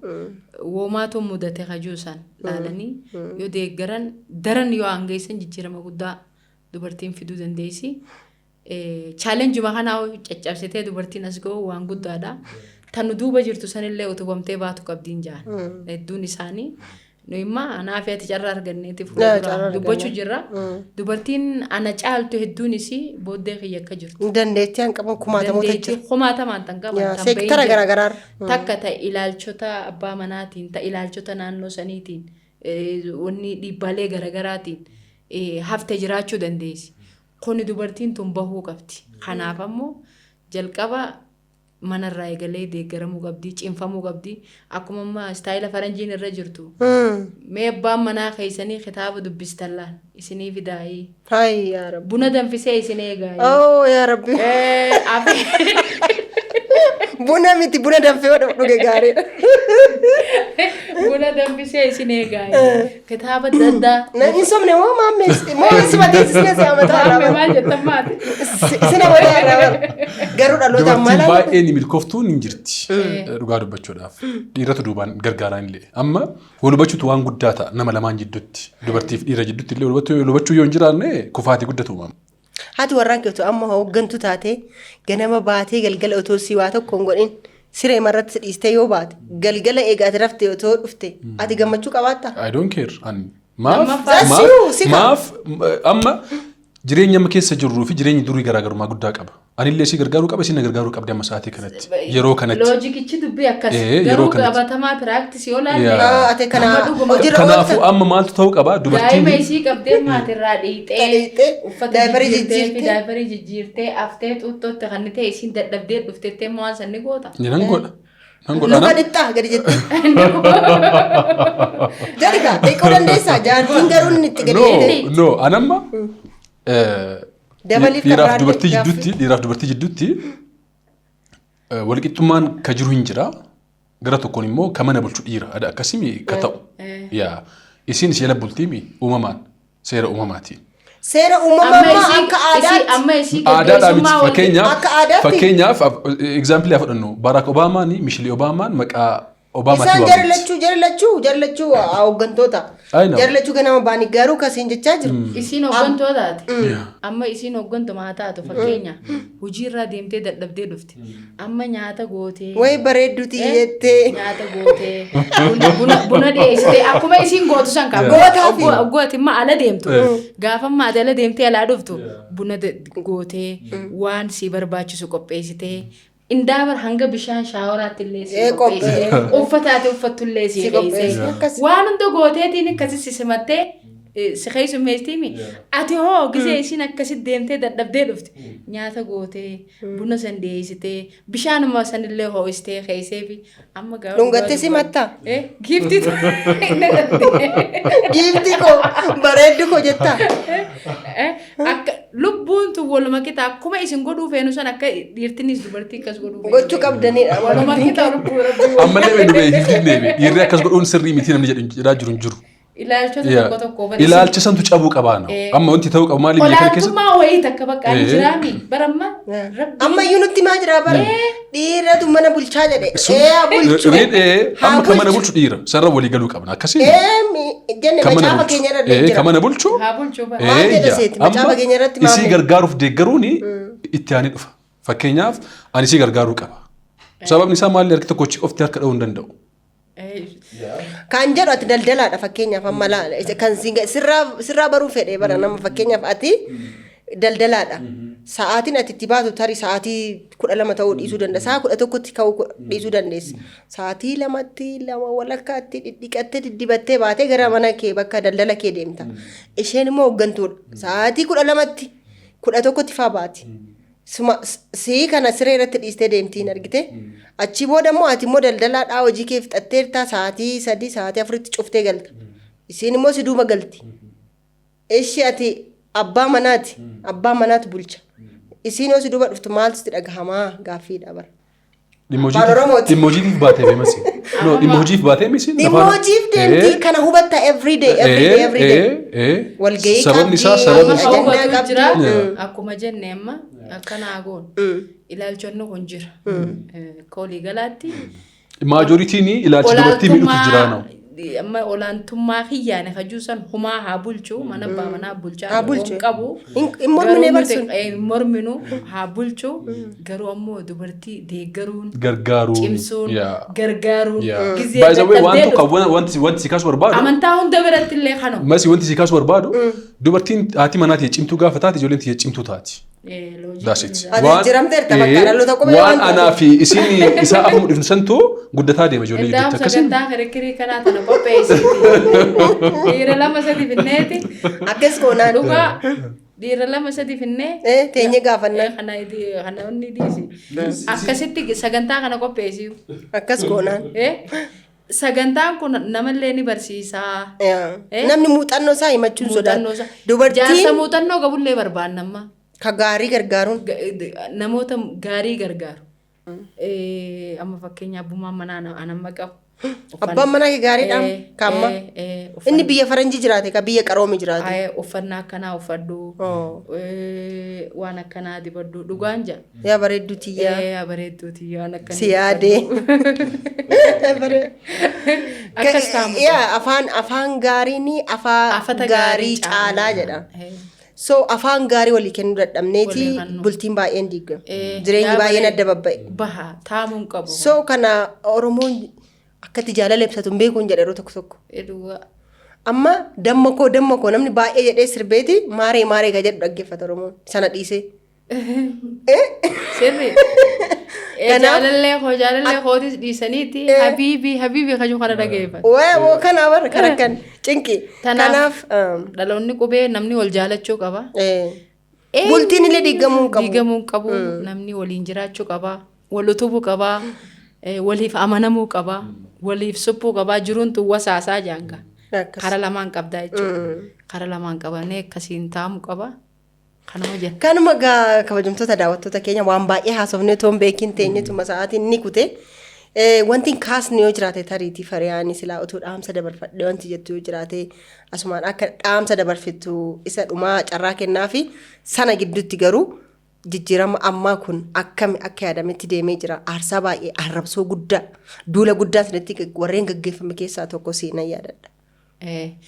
Woomaatu mudate hajuu san laalanii yoo deeggaran daran yoo aangeessan jijjiirama guddaa dubartiin fiduu dandeessi. Challenge-uma kanaa caccabsitee dubartiin as ga'u waan guddaadha. Tan nu duuba jirtu sanillee utubamtee baatu qabdiin jaan. Hedduun isaanii. Nu immoo anaa fi ati carraa arganneeti Yaa, carraa fuuldura arganne. dubbachuu jirra. Dubartiin ana caaltu hedduun isii booddee kiyya akka jirtu. Dandeettii han qaban kumaatamoota Dandeettii jira. kumaatamaan tan qaban. Yaa, tan seektara bahin jira. garaagaraarra. Takka ta ilaalchota abbaa manaatiin, ta ilaalchota naannoo saniitiin, wanni dhiibbaalee garaagaraatiin hafte jiraachuu dandeessi. Kuni dubartiin tun bahuu qabdi. Kanaaf ammoo jalqaba Manarraa eegalee deeggaramuu qabdi, cimfamuu qabdi. Akkuma amma style faranjiin irra jirtu. Mee abbaan manaa keessanii kitaaba dubbistan laal isinii fidaayii. Hai yaa Rabbi. Buna danfisee isin eegaayii. Oh yaa Rabbi. Buna miti, buna danfee yoo dhuge gaariidha. Buna danfisee isin eegaayii. Kitaaba adda addaa. Na hin sobne moo maammee moo si bateessisne si amataa irraa Maammee bara. maal jettan maati? Isin amataa irraa bara. Garuu dhaloota ammaa Dubartiin laala. baay'een milkooftuun hin jirti. Dhugaa dubbachuudhaaf. Dhiiratu duubaan gargaaraan illee. Amma wal hubachuutu waan guddaa ta'a nama lamaan jidduutti. Dubartiif dhiira jidduutti illee wal hubachuu yoo hin jiraanne kufaatii guddatu uumama. Haati warraa keetu amma hooggantu taatee ganama baatee galgala otoo si waa tokko hin godhin siree irratti si dhiistee yoo baate, galgala eega ati rafte otoo dhufte, ati gammachuu qabaattaa? I don't care. Ani maaf Lammaffaa- maaf Si'u, si qaba. maaf amma jireenya amma keessa jirruu fi jireenyi durii garaagarummaa guddaa qaba. Anillee si gargaaruu qaba, isin na gargaaruu qabdi amma sa'aatii kanatti. Yeroo kanatti. Loojikichi dubbii akkas. Yeroo Garuu kanatti. qabatamaa practice yoo laalle. Ati kana Amma dhuguma. hojiirra Kanaafuu oolta. amma maaltu ta'uu qaba? Daa'ima Dubartiin isii qabdee maatirraa dhiixee Dhiixee, uffata diaper jijjiirtee fi jijjiirtee. Diaper jijjiirtee aftee xuuxxootti kan ta'e isiin dadhabdee dhuftettee immoo waan sanni goota. Nan godha. Nan godha. Luka dhixxaa gadi jettee. Gadi kaa xiqqoo dandeessaa, jaartiin garuu inni itti gadi No, jettee. no, anamma Dabaliif dhiiraaf kan dubartii biraallee jidduutti, dhiiraaf dubartii jidduutti walqixxummaan ka jiru hin jira. Gara tokkoon immoo ka mana bulchu dhiira. Ada akkasii ka ta'u. Yaa isiin ishee jala bultiimi uumamaan, seera uumamaatiin. Seera uumamaa Amma immoo isii akka isii aadaatti. amma isii Aadaadhaa miti. gaggeessummaa wal Fakkeenyaaf Akka aadaatti. Fakkeenyaaf example haa fudhannu. Barack Obaamaan, Mishilii Obaamaan maqaa Obaamaatti Isaan waamamti. jara lachuu, jara lachuu, jara lachuu hooggantoota. I know. Jara lachuu ganama baanii garuu kasiin jechaa jiru. Isiin hooggantoota taate. Amma isiin hooggantuma haa taatu, fakkeenya hojiirraa deemtee dadhabdee dhufte. Amma nyaata gootee. Wayi bareedduuti jettee. Nyaata gootee buna dhiyeessitee akkuma isiin gootu san qaba. Gootaa fi- Oggoo ati immoo ala deemtu. Gaafa ammaa ati ala deemtee alaa dhuftu buna gootee waan si barbaachisu qopheessitee indaabar hanga bishaan shower-aatti illee si qopheessitee uffata ati uffattu illee si Si qopheessite. qopheessitee Akkas. waan hunda gooteetiin akkasi si simattee si keessummeessitiimi. Ati hoo gisee isiin akkasi deemtee dadhabdee dhufte nyaata gootee buna san dhiyeessitee bishaanuma sanillee ho'istee keessee fi amma gaafa Dhungattee simattaa? Giiftii. Giiftii koo, bareeddu koo jettaa? Akka lubbuun tun waluma qixa, akkuma isin godhuu feenu san akka dhiirtinis dubartii akkas godhuu feenu. Gochuu qabdanidha. Waluma qixa lubbuu rabbii. Ammallee nu beeku hin deebi. Dhiirri akkas godhuun sirrii miti namni jedhu jedhaa jiru hin jiru. Ilaalchota tokko tokko Ilaalcha santu cabuu qabaana. Amma wanti ta'uu qabu maali biyya kana keessatti? Olaantummaa wayii takka bakka ani jiraami baramma rabbi. Amma iyyuu nutti maa jira bara. Dhiiratu mana bulchaa jedhe. Ee haa bulchu. Riidhee Haa amma kan mana bulchu. bulchu dhiira. Sarara walii galuu qabna. Akkasii. Ee jenne Kan mana macaafa bulchu. keenya irra Kan jira. mana bulchu. Haa bulchuu bara. Maal jedha seeti? Macaafa Amma keenya irratti maal isii jedha? gargaaruuf deeggaruun itti aanee dhufa. Fakkeenyaaf ani isii gargaaruu qaba. Sababni isaa maali? Harki tokkochi qofti harka dha'uu hin danda'u. Kan jedhu ati daldalaadha, fakkeenyaaf amma laala kan sirraa baruu fedhe bara nama, fakkeenyaaf ati daldalaadha. Sa'aatiin ati itti baatu tarii sa'aatii 12 ta'uu dhiisuu danda'a. Sa'a 11tti ka'uu dhiisuu dandeessa. Sa'aatii 2tti, 2:30tti dhidhiqattee diddibattee baatee gara mana kee bakka daldala kee deemta. Isheen immoo hooggantuudha. Sa'aatii 12tti, 11tti faa baati. Suma sii kana siree irratti dhiistee deemtiin argite. Achi booda immoo ati immoo daldalaadhaa hojii kee fixatteerta, sa'aatii 3, sa'aatii 4tti cuftee galta. Isiin immoo si duuba galti. Ishi ati abbaa manaati. Abbaa manaatu bulcha. Isiin yoo si duuba dhuftu maaltu sitti dhagahamaa gaaffiidha bara. Dhimma Afaan Oromooti. Dhimma hojiitiif baatee beemasi. No, dhimma hojiif baatee misi. Dhimma hojiif deemti, kana hubatta every day, every day, every day. Walgahii Sababni isaa qabdi. sababni Amma Ajandaa hubatu qabdi. jira. Akkuma jenne amma akkana goon ilaalchonni kun jira. Akka waliigalaatti Majority-n ilaalcha dubartii miidhutu jira na'u. Amma olaantummaa kiyyaane hajuu san humaa haa bulchu, mana abbaa manaa bulchaa Haa bulchu. hin qabu. Hin mormine Garuu nuti, barsuun. hin morminu, haa bulchu, garuu ammoo dubartii deeggaruun, Gargaaruun. cimsuun, gargaaruun gizee By the way, waan dadhabdee tokko dhuftu. wanti si kaasu barbaadu. Amantaa hunda biratti illee kanuma. Masi, wanti si kaasu barbaadu, dubartiin haati manaa ta'e cimtuu gaafa taate ijoolleen tiyya cimtuu taati. Logic That's it. Ati jijjiiramteerta bakka dhaloota qubee Waan waan anaa fi isiin isaa afur dhifnu santu guddataa deema ijoollee Indaam gidduutti. Akkasiin sagantaa kirikkirii kanaa tana qopheessiti. Dhiira lama sadi finneeti. Akkas goonaan. Dhugaa. Dhiira lama sadi finnee. Teenyee gaafannaa. Kana kana inni dhiisi. Akkasitti sagantaa kana qopheessiu. Akkas goonaan. Sagantaan kun namallee ni barsiisaa. Namni muuxannoo isaa himachuun sodaatu. Muuxannoo isaa. Jaarsa Dubartiin muuxannoo qabullee barbaanna amma. ka gaarii gargaaruun. Namoota gaarii gargaaru. Amma fakkeenyaaf abbummaan manaa an amma qabu. Abbaan manaa kee gaariidhaan kaamma. Inni biyya faranjii jiraate, ka biyya qaroome jiraate. Uffannaa akkanaa uffadhu. Waan akkanaa dibadhu, dhugaan jedha. Yaa bareedduu tiyyaa. Yaa bareedduu tiyyaa, waan akkanaa. Si yaadee. Akkas ta'amu. Yaa afaan gaariin afaan Afata gaarii caalaa jedha. So afaan gaarii walii kennuu dadhabneeti Walii kennuu. bultiin baay'een diigame. Jireenyi baay'een adda babba'e. Baha taamuu hin qabu. So kana Oromoon akkatti jaalala ibsatu hin beekuun jedha yeroo tokko tokko. Dhugaa. Amma damma koo, damma koo namni baay'ee jedhee sirbeeti, maaree maaree ka jedhu dhaggeeffata Oromoon sana dhiisee. Sirri. Jaalallee koo, jaalallee kootis dhiisaniiti habiibii, habiibii kajuu kana dhageeffatu. Waa kana bara kan akkan cinqi. Kanaaf Kanaaf dhaloonni qubee namni wal jaalachuu qaba. Bultiin illee diigamuu hin qabu. Diigamuu hin qabu. Namni waliin jiraachuu qaba. Wal utubuu qaba. Waliif amanamuu qaba. Waliif suphuu qaba. Jiruun tun wasaasaa jaanga. Akkas. Kara lamaan qabdaa jechuudha. Kara lamaan qabannee akkasiin taa'amuu qaba. Kanuma jenna. Kanuma gaa, kabajamtoota daawwattoota keenya, waan baay'ee haasofnee toon beekin teenyetuma sa'aatiin ni kute. Wanti hin kaasne yoo jiraate, tariitii fariyaanii silaa utuu dhaamsa dabarfadhe wanti jettu yoo jiraate, asumaan akka dhaamsa dabarfittu isa dhumaa carraa kennaa fi sana gidduutti garuu jijjiirama ammaa kun akkami akka yaadametti deemee jira? Aarsaa baay'ee, arrabsoo guddaa, duula guddaa sanatti warreen gaggeeffame keessaa tokko seenan yaadadha.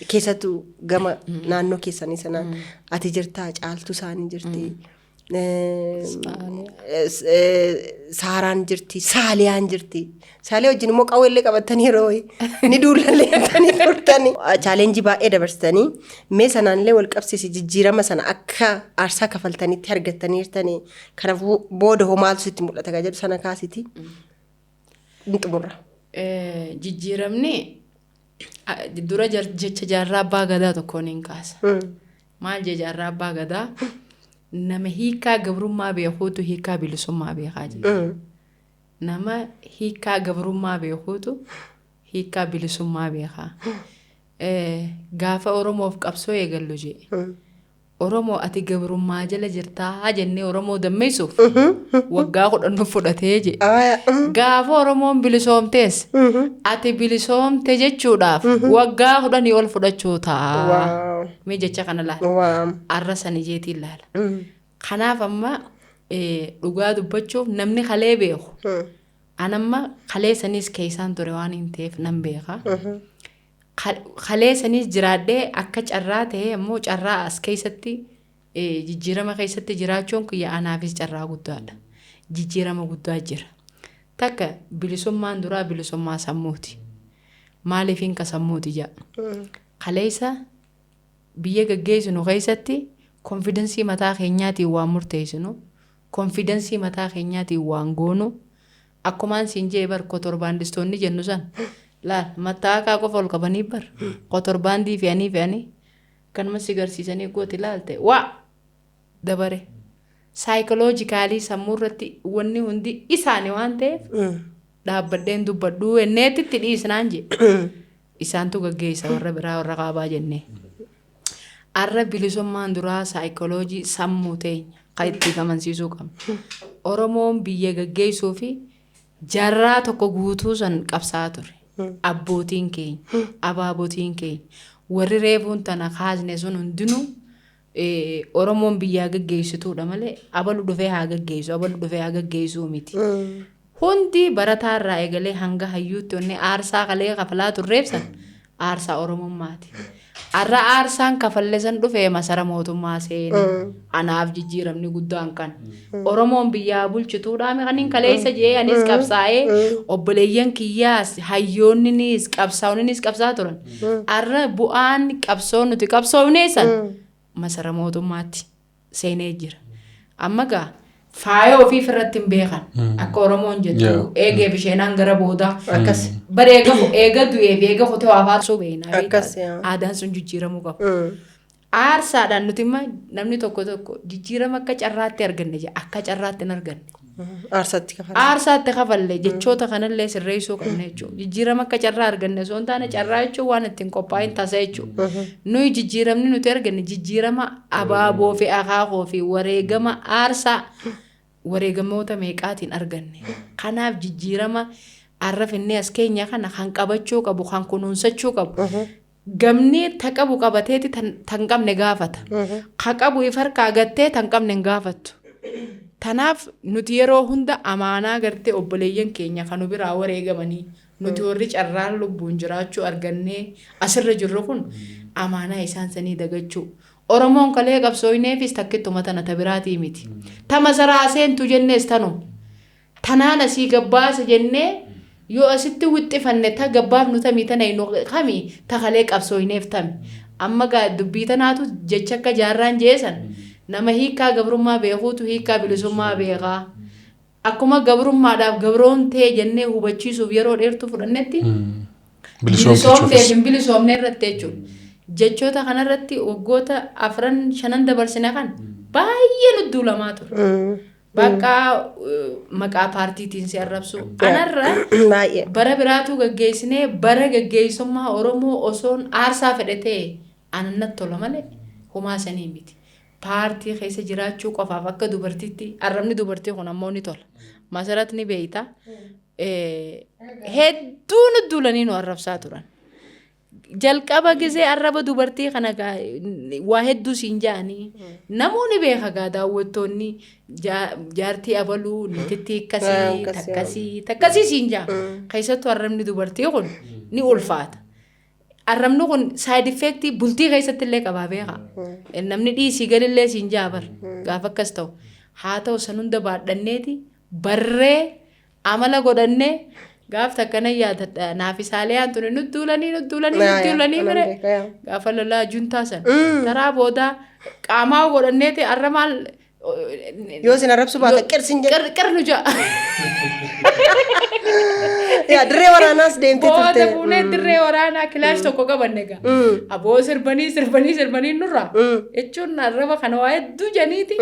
Keessattuu gama naannoo keessanii sanaan ati jirtaa, Caaltuu isaanii jirti. Saaraan jirti, Saaliyaan jirti. Saaliyaa wajjin immoo qawweellee qabatanii yeroo wayii ni duulallee jettanii turtanii. Challenge baay'ee dabarsitanii, mee sanaanillee wal qabsiisi, jijjiirama sana akka aarsaa kafaltanitti argattanii jirtanii, kanaafuu booda hoo maaltu sitti mul'ata kan jedhu sana kaasiti. Ni xumurra. Jijjiiramni dura jecha Jaarraa Abbaa Gadaa tokkoon hin kaasa. Maal jee Jaarraa Abbaa Gadaa? Nama hiikaa gabrummaa beekuutu hiikaa bilisummaa beekaa jedhe. Nama hiikaa gabrummaa beekuutu hiikaa bilisummaa beekaa. Gaafa Oromoof qabsoo eegallu jee. Oromoo ati gabrummaa jala jirtaa jennee Oromoo dammeessuuf waggaa 10 nu fudhatee jee. Gaafa Oromoon bilisoomtees ati bilisoomte jechuudhaaf waggaa 10 ol fudhachuu ta'a. Mee jecha kana laala. Arra sani jeetiin laala. Kanaaf amma dhugaa dubbachuuf namni kalee beeku. Anamma kalee saniis keessaan ture waan hin ta'eef nan beeka. Kalee saniis jiraadhee akka carraa ta'ee ammoo carraa as keessatti jijjiirama keessatti jiraachuun kiyya anaafis carraa guddaadha. Jijjiirama guddaa jira. Takka bilisummaan duraa bilisummaa sammuuti. Maaliif hinka sammuuti jedha? Kaleessa biyya gaggeessinu keessatti confidence mataa keenyaatiin waan murteessinu, confidence mataa keenyaatiin waan goonu, akkumaan siin jee bar kotorbaandistoonni jennu san laal, mattaakaa qofa ol qabanii bar kotorbaandii fe'anii fe'anii kanuma si garsiisanii gooti laalte waa dabare psychologically sammuu irratti wanni hundi isaani waan ta'eef dhaabbadheen dubbadhuu enneetitti dhiisnaan jee isaantu gaggeessa warra biraa warra kaabaa jennee. Arra bilisummaan duraa saayikooloojii sammuu teenya kan itti amansiisuu qabna. Oromoon biyya gaggeessuu fi jaarraa tokko guutuu san qabsaa ture. Abbootiin keenya, abaabotiin keenya, warri reefuun tana kaasne sun hundinuu Oromoon biyyaa gaggeessituudha malee abalu dhufee haa gaggeessu, abalu dhufee haa gaggeessuu miti. Hundi barataa irraa eegalee hanga hayyuutti onnee aarsaa kalee kafalaa turreef san aarsaa Oromummaati. Har'a aarsaan kafalle san dhufee masara mootummaa seene. Anaaf jijjiiramni guddaan kan. Oromoon biyyaa bulchituudhaan kanin kaleessa jee anis qabsaa'ee, obboleeyyan kiyyaas, hayyoonninis, qabsaa'onninis qabsaa turan. Har'a bu'aan qabsoo nuti qabsoofne san masara mootummaatti seenee jira. Amma gaa faaya ofii irratti hin beekan. Akka Oromoon jettu eegee bisheenaan gara boodaa. Akkas. Bara eega eega du'ee fi eega kutee waa faarsuu beekna. Akkas, yaa. Aadaan sun jijjiiramuu qaba. Aarsaadhaan nuti immoo namni tokko tokko jijjiirama akka carraatti arganne jedha. Akka carraatti hin arganne. Aarsaatti kafalle. Aarsaatti kafalle jechoota kanallee sirreessuu qabna jechuudha. Jijjiirama akka carraa arganne osoo hin taane carraa jechuun waan ittiin qophaa'in tasa jechuudha. Nuyi jijjiiramni nuti arganne jijjiirama abaaboo fi akaakoo fi wareegama aarsaa wareegamoota meeqaatiin arganne. Kanaaf jijjiirama har'a finnee as keenya kana kan qabachuu qabu, kan kunuunsachuu qabu. Gamni ta qabu qabateeti tan qabne gaafata. Ka qabu if harkaa gattee tan qabne hin gaafattu. Tanaaf nuti yeroo hunda amaanaa gartee obboleeyyan keenya kan nu biraa wareegamanii, nuti warri carraan lubbuun jiraachuu argannee asirra jirru kun, amaanaa isaan sanii dagachuu. Oromoon kalee qabsooyneefis takkittuma tana, ta biraatii miti. Ta masaraa seentu jennees tanuma. Tanaan asii gabbaasa jennee yoo asitti wixxifanne, ta gabbaafnu tamii, tana nu kami, ta kalee qabsooyneef tami. Amma gaa dubbii tanaatu jecha akka jaarraan jeesan, nama hiikkaa gabrummaa beekuutu hiikkaa bilisummaa beekaa. Akkuma gabrummaadhaaf gabroomtee jennee hubachiisuuf yeroo dheertuu fudhannetti, bilisoomteef hin bilisoomne irratti jechuudha. Jechoota kanarratti waggoota afran shanan dabarsine kan baay'ee nu duulamaa ture. Bakka maqaa paartiitiin si arrabsu. Anarra Baay'ee. bara biraatu gaggeessinee, bara gaggeessummaa Oromoo osoon aarsaa fedhe ta'e anan tola malee homaa sanii miti. Paartii keessa jiraachuu qofaaf akka dubartiitti arrabni dubartii kun ammoo ni tola. Masarat ni beeyta. Hedduu nu duulanii nu arrabsaa turan. Jalqaba gisee arraba dubartii kana waa hedduu siin ja'anii, namoonni beeka gaa, daawwattoonni, jaartii abaluu nititti akkasii takkasii takkasii siin ja'a. Keessattuu arrabni dubartii kun ni ulfaata. Arrabni kun side effectii bultii keessatti illee qabaa beeka. Namni dhiisii galillee siin ja'a bar gaafa akkas ta'u. Haa ta'u, san hunda baadhanneeti barree amala godhannee gaaf takkana yaadadha, naaf isaalee tuni nu duulanii, nu duulanii, nu duulanii mire gaafa lolaa juntaa san karaa boodaa qaamaa godhanneeti arra maal. Yoo isin arrabsu baata qirsin jedhe. Qir nu ja'a. Yaa, dirree waraanaas deemtee Booda turte. fuunee dirree waraanaa kilaash tokko qabanne egaa. Aboo sirbanii sirbanii sirbanii nurraa. Jechuun arraba kana waa hedduu janiiti.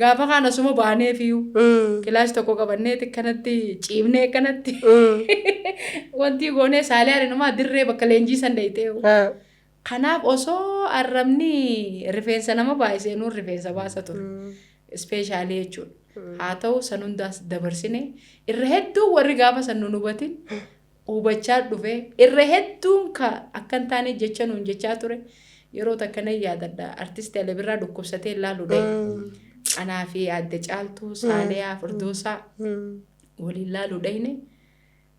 Gaafa kaan asuma baanee fiyu. Kilaash tokko qabanneeti kanatti ciibnee kanatti. Wanti goonee saalee arinumaa dirree bakka leenjii san dheeyitee. Kanaaf osoo arrabni rifeensa nama baay'isee, nuun rifeensa baasa ture. Especially jechuudha. Haa ta'u, san hundaas dabarsine, irra hedduu warri gaafa san nun hubatin hubachaa dhufe, irra hedduun ka akka hin taane jecha nuun jechaa ture. Yeroo takka nan yaadadha, artisti Ale Birraa dhukkubsatee ilaalu dhahe. Anaa fi aadde Caaltuu, Saaliyaa, Firdoosaa waliin laaluu dhahine.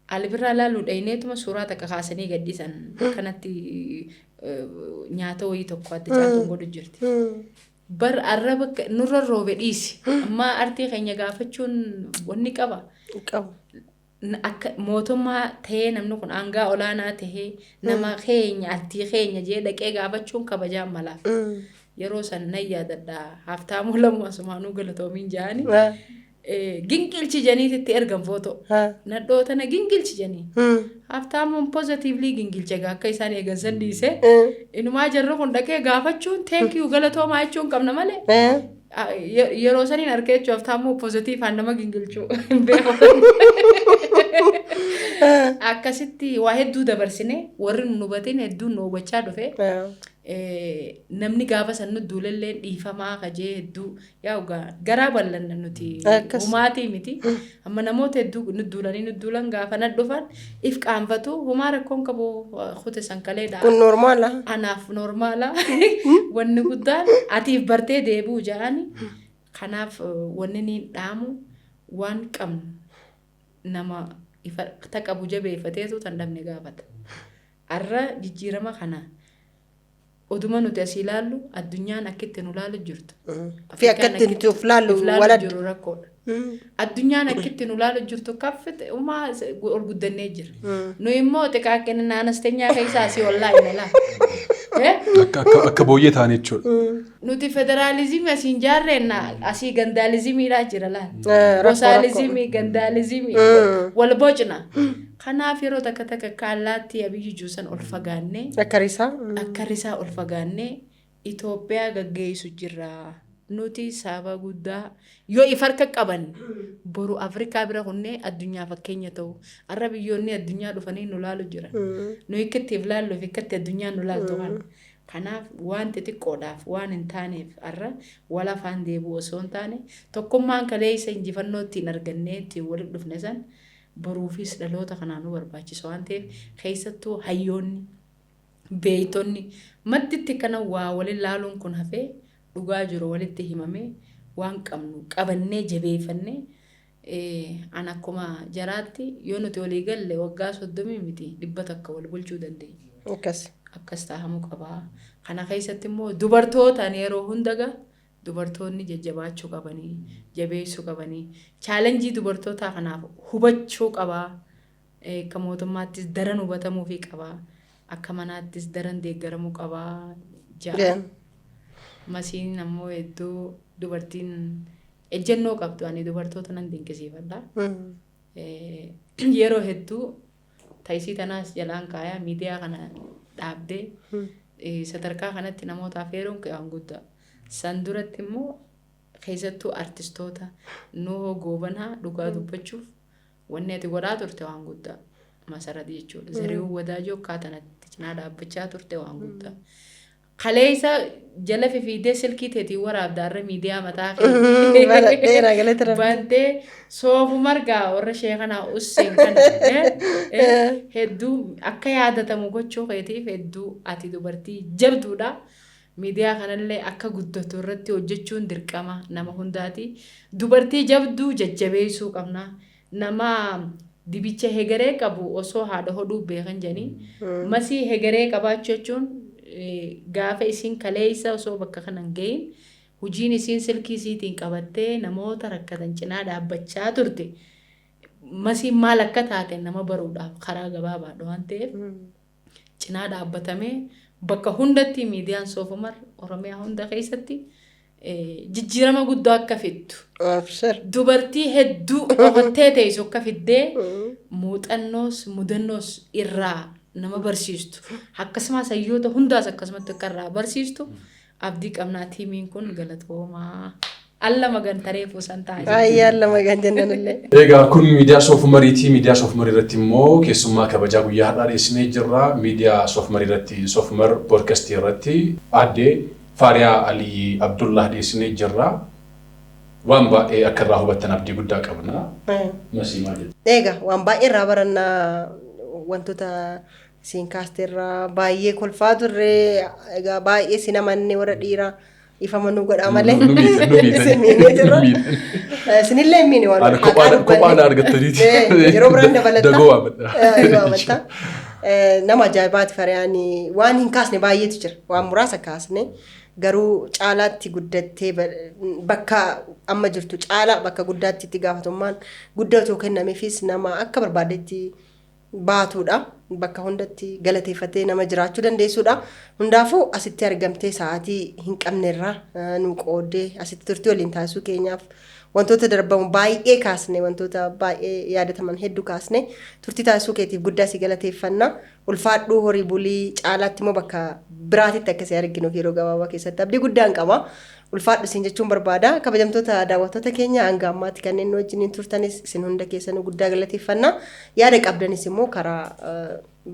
Ali Birraa laaluu dhahineetuma suuraa takka kaasanii gadhiisan, kanatti nyaata wayii tokko adde Caaltuun godhu jirti. Bar arraba nurra roobe dhiisi. Amma artii keenya gaafachuun wanni qaba. Qabu. Akka mootummaa ta'ee, namni kun aangaa olaanaa tahee, nama keenya, artii keenya jee dhaqee gaafachuun kabajaan malaaf. Yeroo san nan yaadadha, Haftaamuu Lamuu asumaanuu galatoomiin ja'anii. Gingilchi janiititti ergan footoo. Nadhoo tana gingilchi janii. Haftaamuun positively gingilche gaa, akka isaan eegan san dhiisee. Inumaa jarri kun dhaqee gaafachuun thank you galatoomaa jechuun qabna malee. Yeroo saniin arkee jechuun Haftaamuu positiveaan nama gingilchuu hin beeku. Akkasitti waa hedduu dabarsine, warri nu hubatin hedduun nu hubachaa dhufe. Namni gaafa san nu duulellee dhiifamaa kajee hedduu yaa ugaa garaa bal'anna nuti. Akkas. Humaatii miti. Amma namoota hedduu nu duulanii, nu duulan, gaafa na dhufan if qaanfatu, humaa rakkoon qabu, kute san kaleedha. Kun normala. Anaaf normala. Wanni guddaan atiif bartee deebi'u ja'ani. Kanaaf wanni niin dhaamu, waan qabnu nama ifa ta qabu jabeeffateetu tan dhabne gaafata. Har'a jijjiirama kana oduma nuti asii ilaallu, addunyaan akka itti nu ilaalu jirtu. Fi akka itti nuti of laallu Of laallu waladda. jiru rakkoodha. Addunyaan akka itti nu ilaalu jirtu kaffite umaa ol guddannee jira. Nu immoo xiqaaqqina anastenyaa keessaa asii ol laayina laa. Akka booyyee ta'an jechuudha. Nuti federaalizimii asiin jaarreenna, asii gandaalizimiidhaa jira laal. Rakkoo. Gosaalizimii, gandaalizimii wal bocna. Kanaaf yeroo takka takka akka allaattii Abiyyi juusan ol fagaannee Akka risaa. Akka risaa ol fagaannee. Itoophiyaa gaggeessu jirra. Nuti saba guddaa yoo if harka qaban boru Afrikaa bira kunnee addunyaa fakkeenya ta'u. Har'a biyyoonni addunyaa dhufanii nu laalu jiran. Nu akka itti if laallu fi akka itti addunyaan nu laaltu kana. Kanaaf waan xixiqqoodhaaf waan hin taaneef har'a wal afaan deebi'u osoo hin taane, tokkummaan kaleessa injifannoo ittiin argannee ittiin walitti dhufne san boruufis dhaloota kanaa nu barbaachisa waan ta'eef, keessattuu hayyoonni, beeytonni madditti kana waa waliin laaluun kun hafee, dhugaa jiru walitti himamee, waan qabnu qabannee jabeeffannee, an akkuma jaraatti yoo nuti walii galle waggaa 30 miti, 100 wal bulchuu dandeenya. Akkas. Akkas taa'amuu qabaa. Kana keessatti immoo dubartootaan yeroo hundaga dubartoonni jajjabaachuu qabanii, jabeessuu qabanii, challenge dubartootaa kanaaf hubachuu qabaa. Akka mootummaattis daran hubatamuufii qabaa. Akka manaattis daran deeggaramuu qabaa. Ja'a. Masiin ammoo hedduu dubartiin ejjennoo qabdu, ani dubartoota nan dinqisiifadha. Yeroo hedduu taayisii tanaas jalaan kaayaa miidiyaa kana dhaabdee sadarkaa kanatti namoota afeeruun waan guddaa. San duratti immoo keessattuu artistoota Nuhoo Goobanaa, dhugaa dubbachuuf wanni ati godhaa turte waan guddaa. Masarat jechuudha. Zarihuun Wadaajoo akkaataan ati cinaa dhaabbachaa turte waan guddaa. Kaleessa jala fifiidee silkii teetiin waraabda, har'a miidiyaa mataa keetii. Baradheera, galata Rabbi. Bantee soofu margaa warra sheekanaa usseen kana hedduu akka yaadatamu gochuu keetiif hedduu ati dubartii jabduudha. Miidiyaa kanallee akka guddatu irratti hojjechuun dirqama nama hundaati. Dubartii jabduu jajjabeessuu qabna. Nama dibicha hegeree qabu osoo haadha hodhuu beekan jedhanii. Masii hegeree qabaachuu jechuun gaafa isiin kaleessa osoo bakka kana hin gahin hojiin isiin silkii isiitiin qabattee namoota rakkatan cinaa dhaabbachaa turte. Masiin maal akka taate nama baruudhaaf karaa gabaabaadha waan ta'eef, cinaa dhaabbatamee bakka hundatti miidiyaan Soofumar Oromiyaa hunda keessatti jijjiirama guddaa akka fiddu. Abshir. Dubartii hedduu qofattee teessu akka fiddee muuxannoos mudannoos irraa nama barsiistu. Akkasumas hayyoota hundaas akkasumatti akka irraa barsiistu abdii qabnaa. Tiimiin kun galatoomaa. Alla magan tareefuu san ta'a. Ayyaan lama kan jennan illee. Egaa kun miidiyaa Soofumariiti. Miidiyaa Soofumarii irratti immoo keessummaa kabajaa guyyaa har'aa dhiyeessinee jirra. Miidiyaa Soofumarii irratti, Soofumar Poodkastii irratti aaddee Faariyaa Aliyyi Abdullah dhiyeessinee jirra. Waan baay'ee akka irraa hubattan abdii guddaa qabna. Masii, maal jettu? Egaa waan baay'ee irraa barannaa, wantoota isiin kaasteerraa baay'ee kolfaa turre. Egaa baay'ee si namanne, warra dhiiraa ifama nu godhaa malee. Nu miitan, nu miitan. Isin miinee jirra. Nu miitan. Isinillee hin miine waan Ana kophaan argattaniiti. Yeroo biraan dabalatta. Dagoo waammadha. Yeroo waamatta. Nama ajaa'ibaati Fariyaan, waan hin kaasne baay'eetu jira. Waan muraasa kaasne garuu caalaatti guddattee bakka amma jirtu caalaa bakka guddaatti itti gaafatummaan guddaa otoo kennameefis nama akka barbaadetti baatuudha. Bakka hundatti galateeffatee nama jiraachuu dandeessuudha. Hundaafuu asitti argamtee sa'aatii hin qabnerraa nu qooddee asitti turtii waliin taasisuu keenyaaf, wantoota darbamu baay'ee kaasne, wantoota baay'ee yaadataman hedduu kaasne, turtii taasisuu keetiif guddaa si galateeffanna. Ulfaadhuu, horii bulii, caalaatti immoo bakka biraatitti akka si arginuuf yeroo gabaabaa keessatti abdii guddaan qaba. Ulfaadhu siin jechuun barbaada. Kabajamtoota daawwattoota keenya, hanga ammaatti kanneen nu wajjiniin turtanis isin hunda keessanuu guddaa galateeffanna. Yaada qabdanis immoo karaa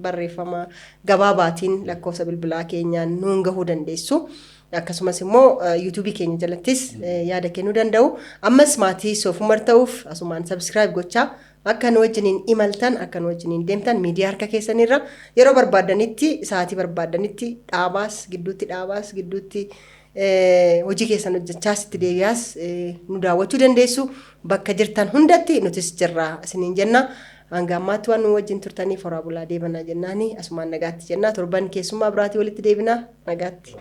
barreeffama gabaabaatiin lakkoofsa bilbilaa keenyaan nuun gahuu dandeessu. Akkasumas immoo yuutuubii keenya jalattis yaada kennuu danda'u. Ammas maatii Soofumar ta'uuf asumaan subscribe gochaa akka nu wajjiniin imaltan, akka nu wajjiniin deemtan, miidiyaa harka keessanirra yeroo barbaadanitti, sa'aatii barbaadanitti dhaabaas gidduutti, dhaabaas gidduutti, hojii keessan hojjechaas itti deebi'aas nu daawwachuu dandeessu. Bakka jirtan hundatti nutis jirra isiniin jenna. Hanga ammaatti waan nu wajjin turtaniif horaa bulaa deebanaa jennaani, asumaan nagaatti jenna. Torban keessummaa biraatii walitti deebina, nagaatti.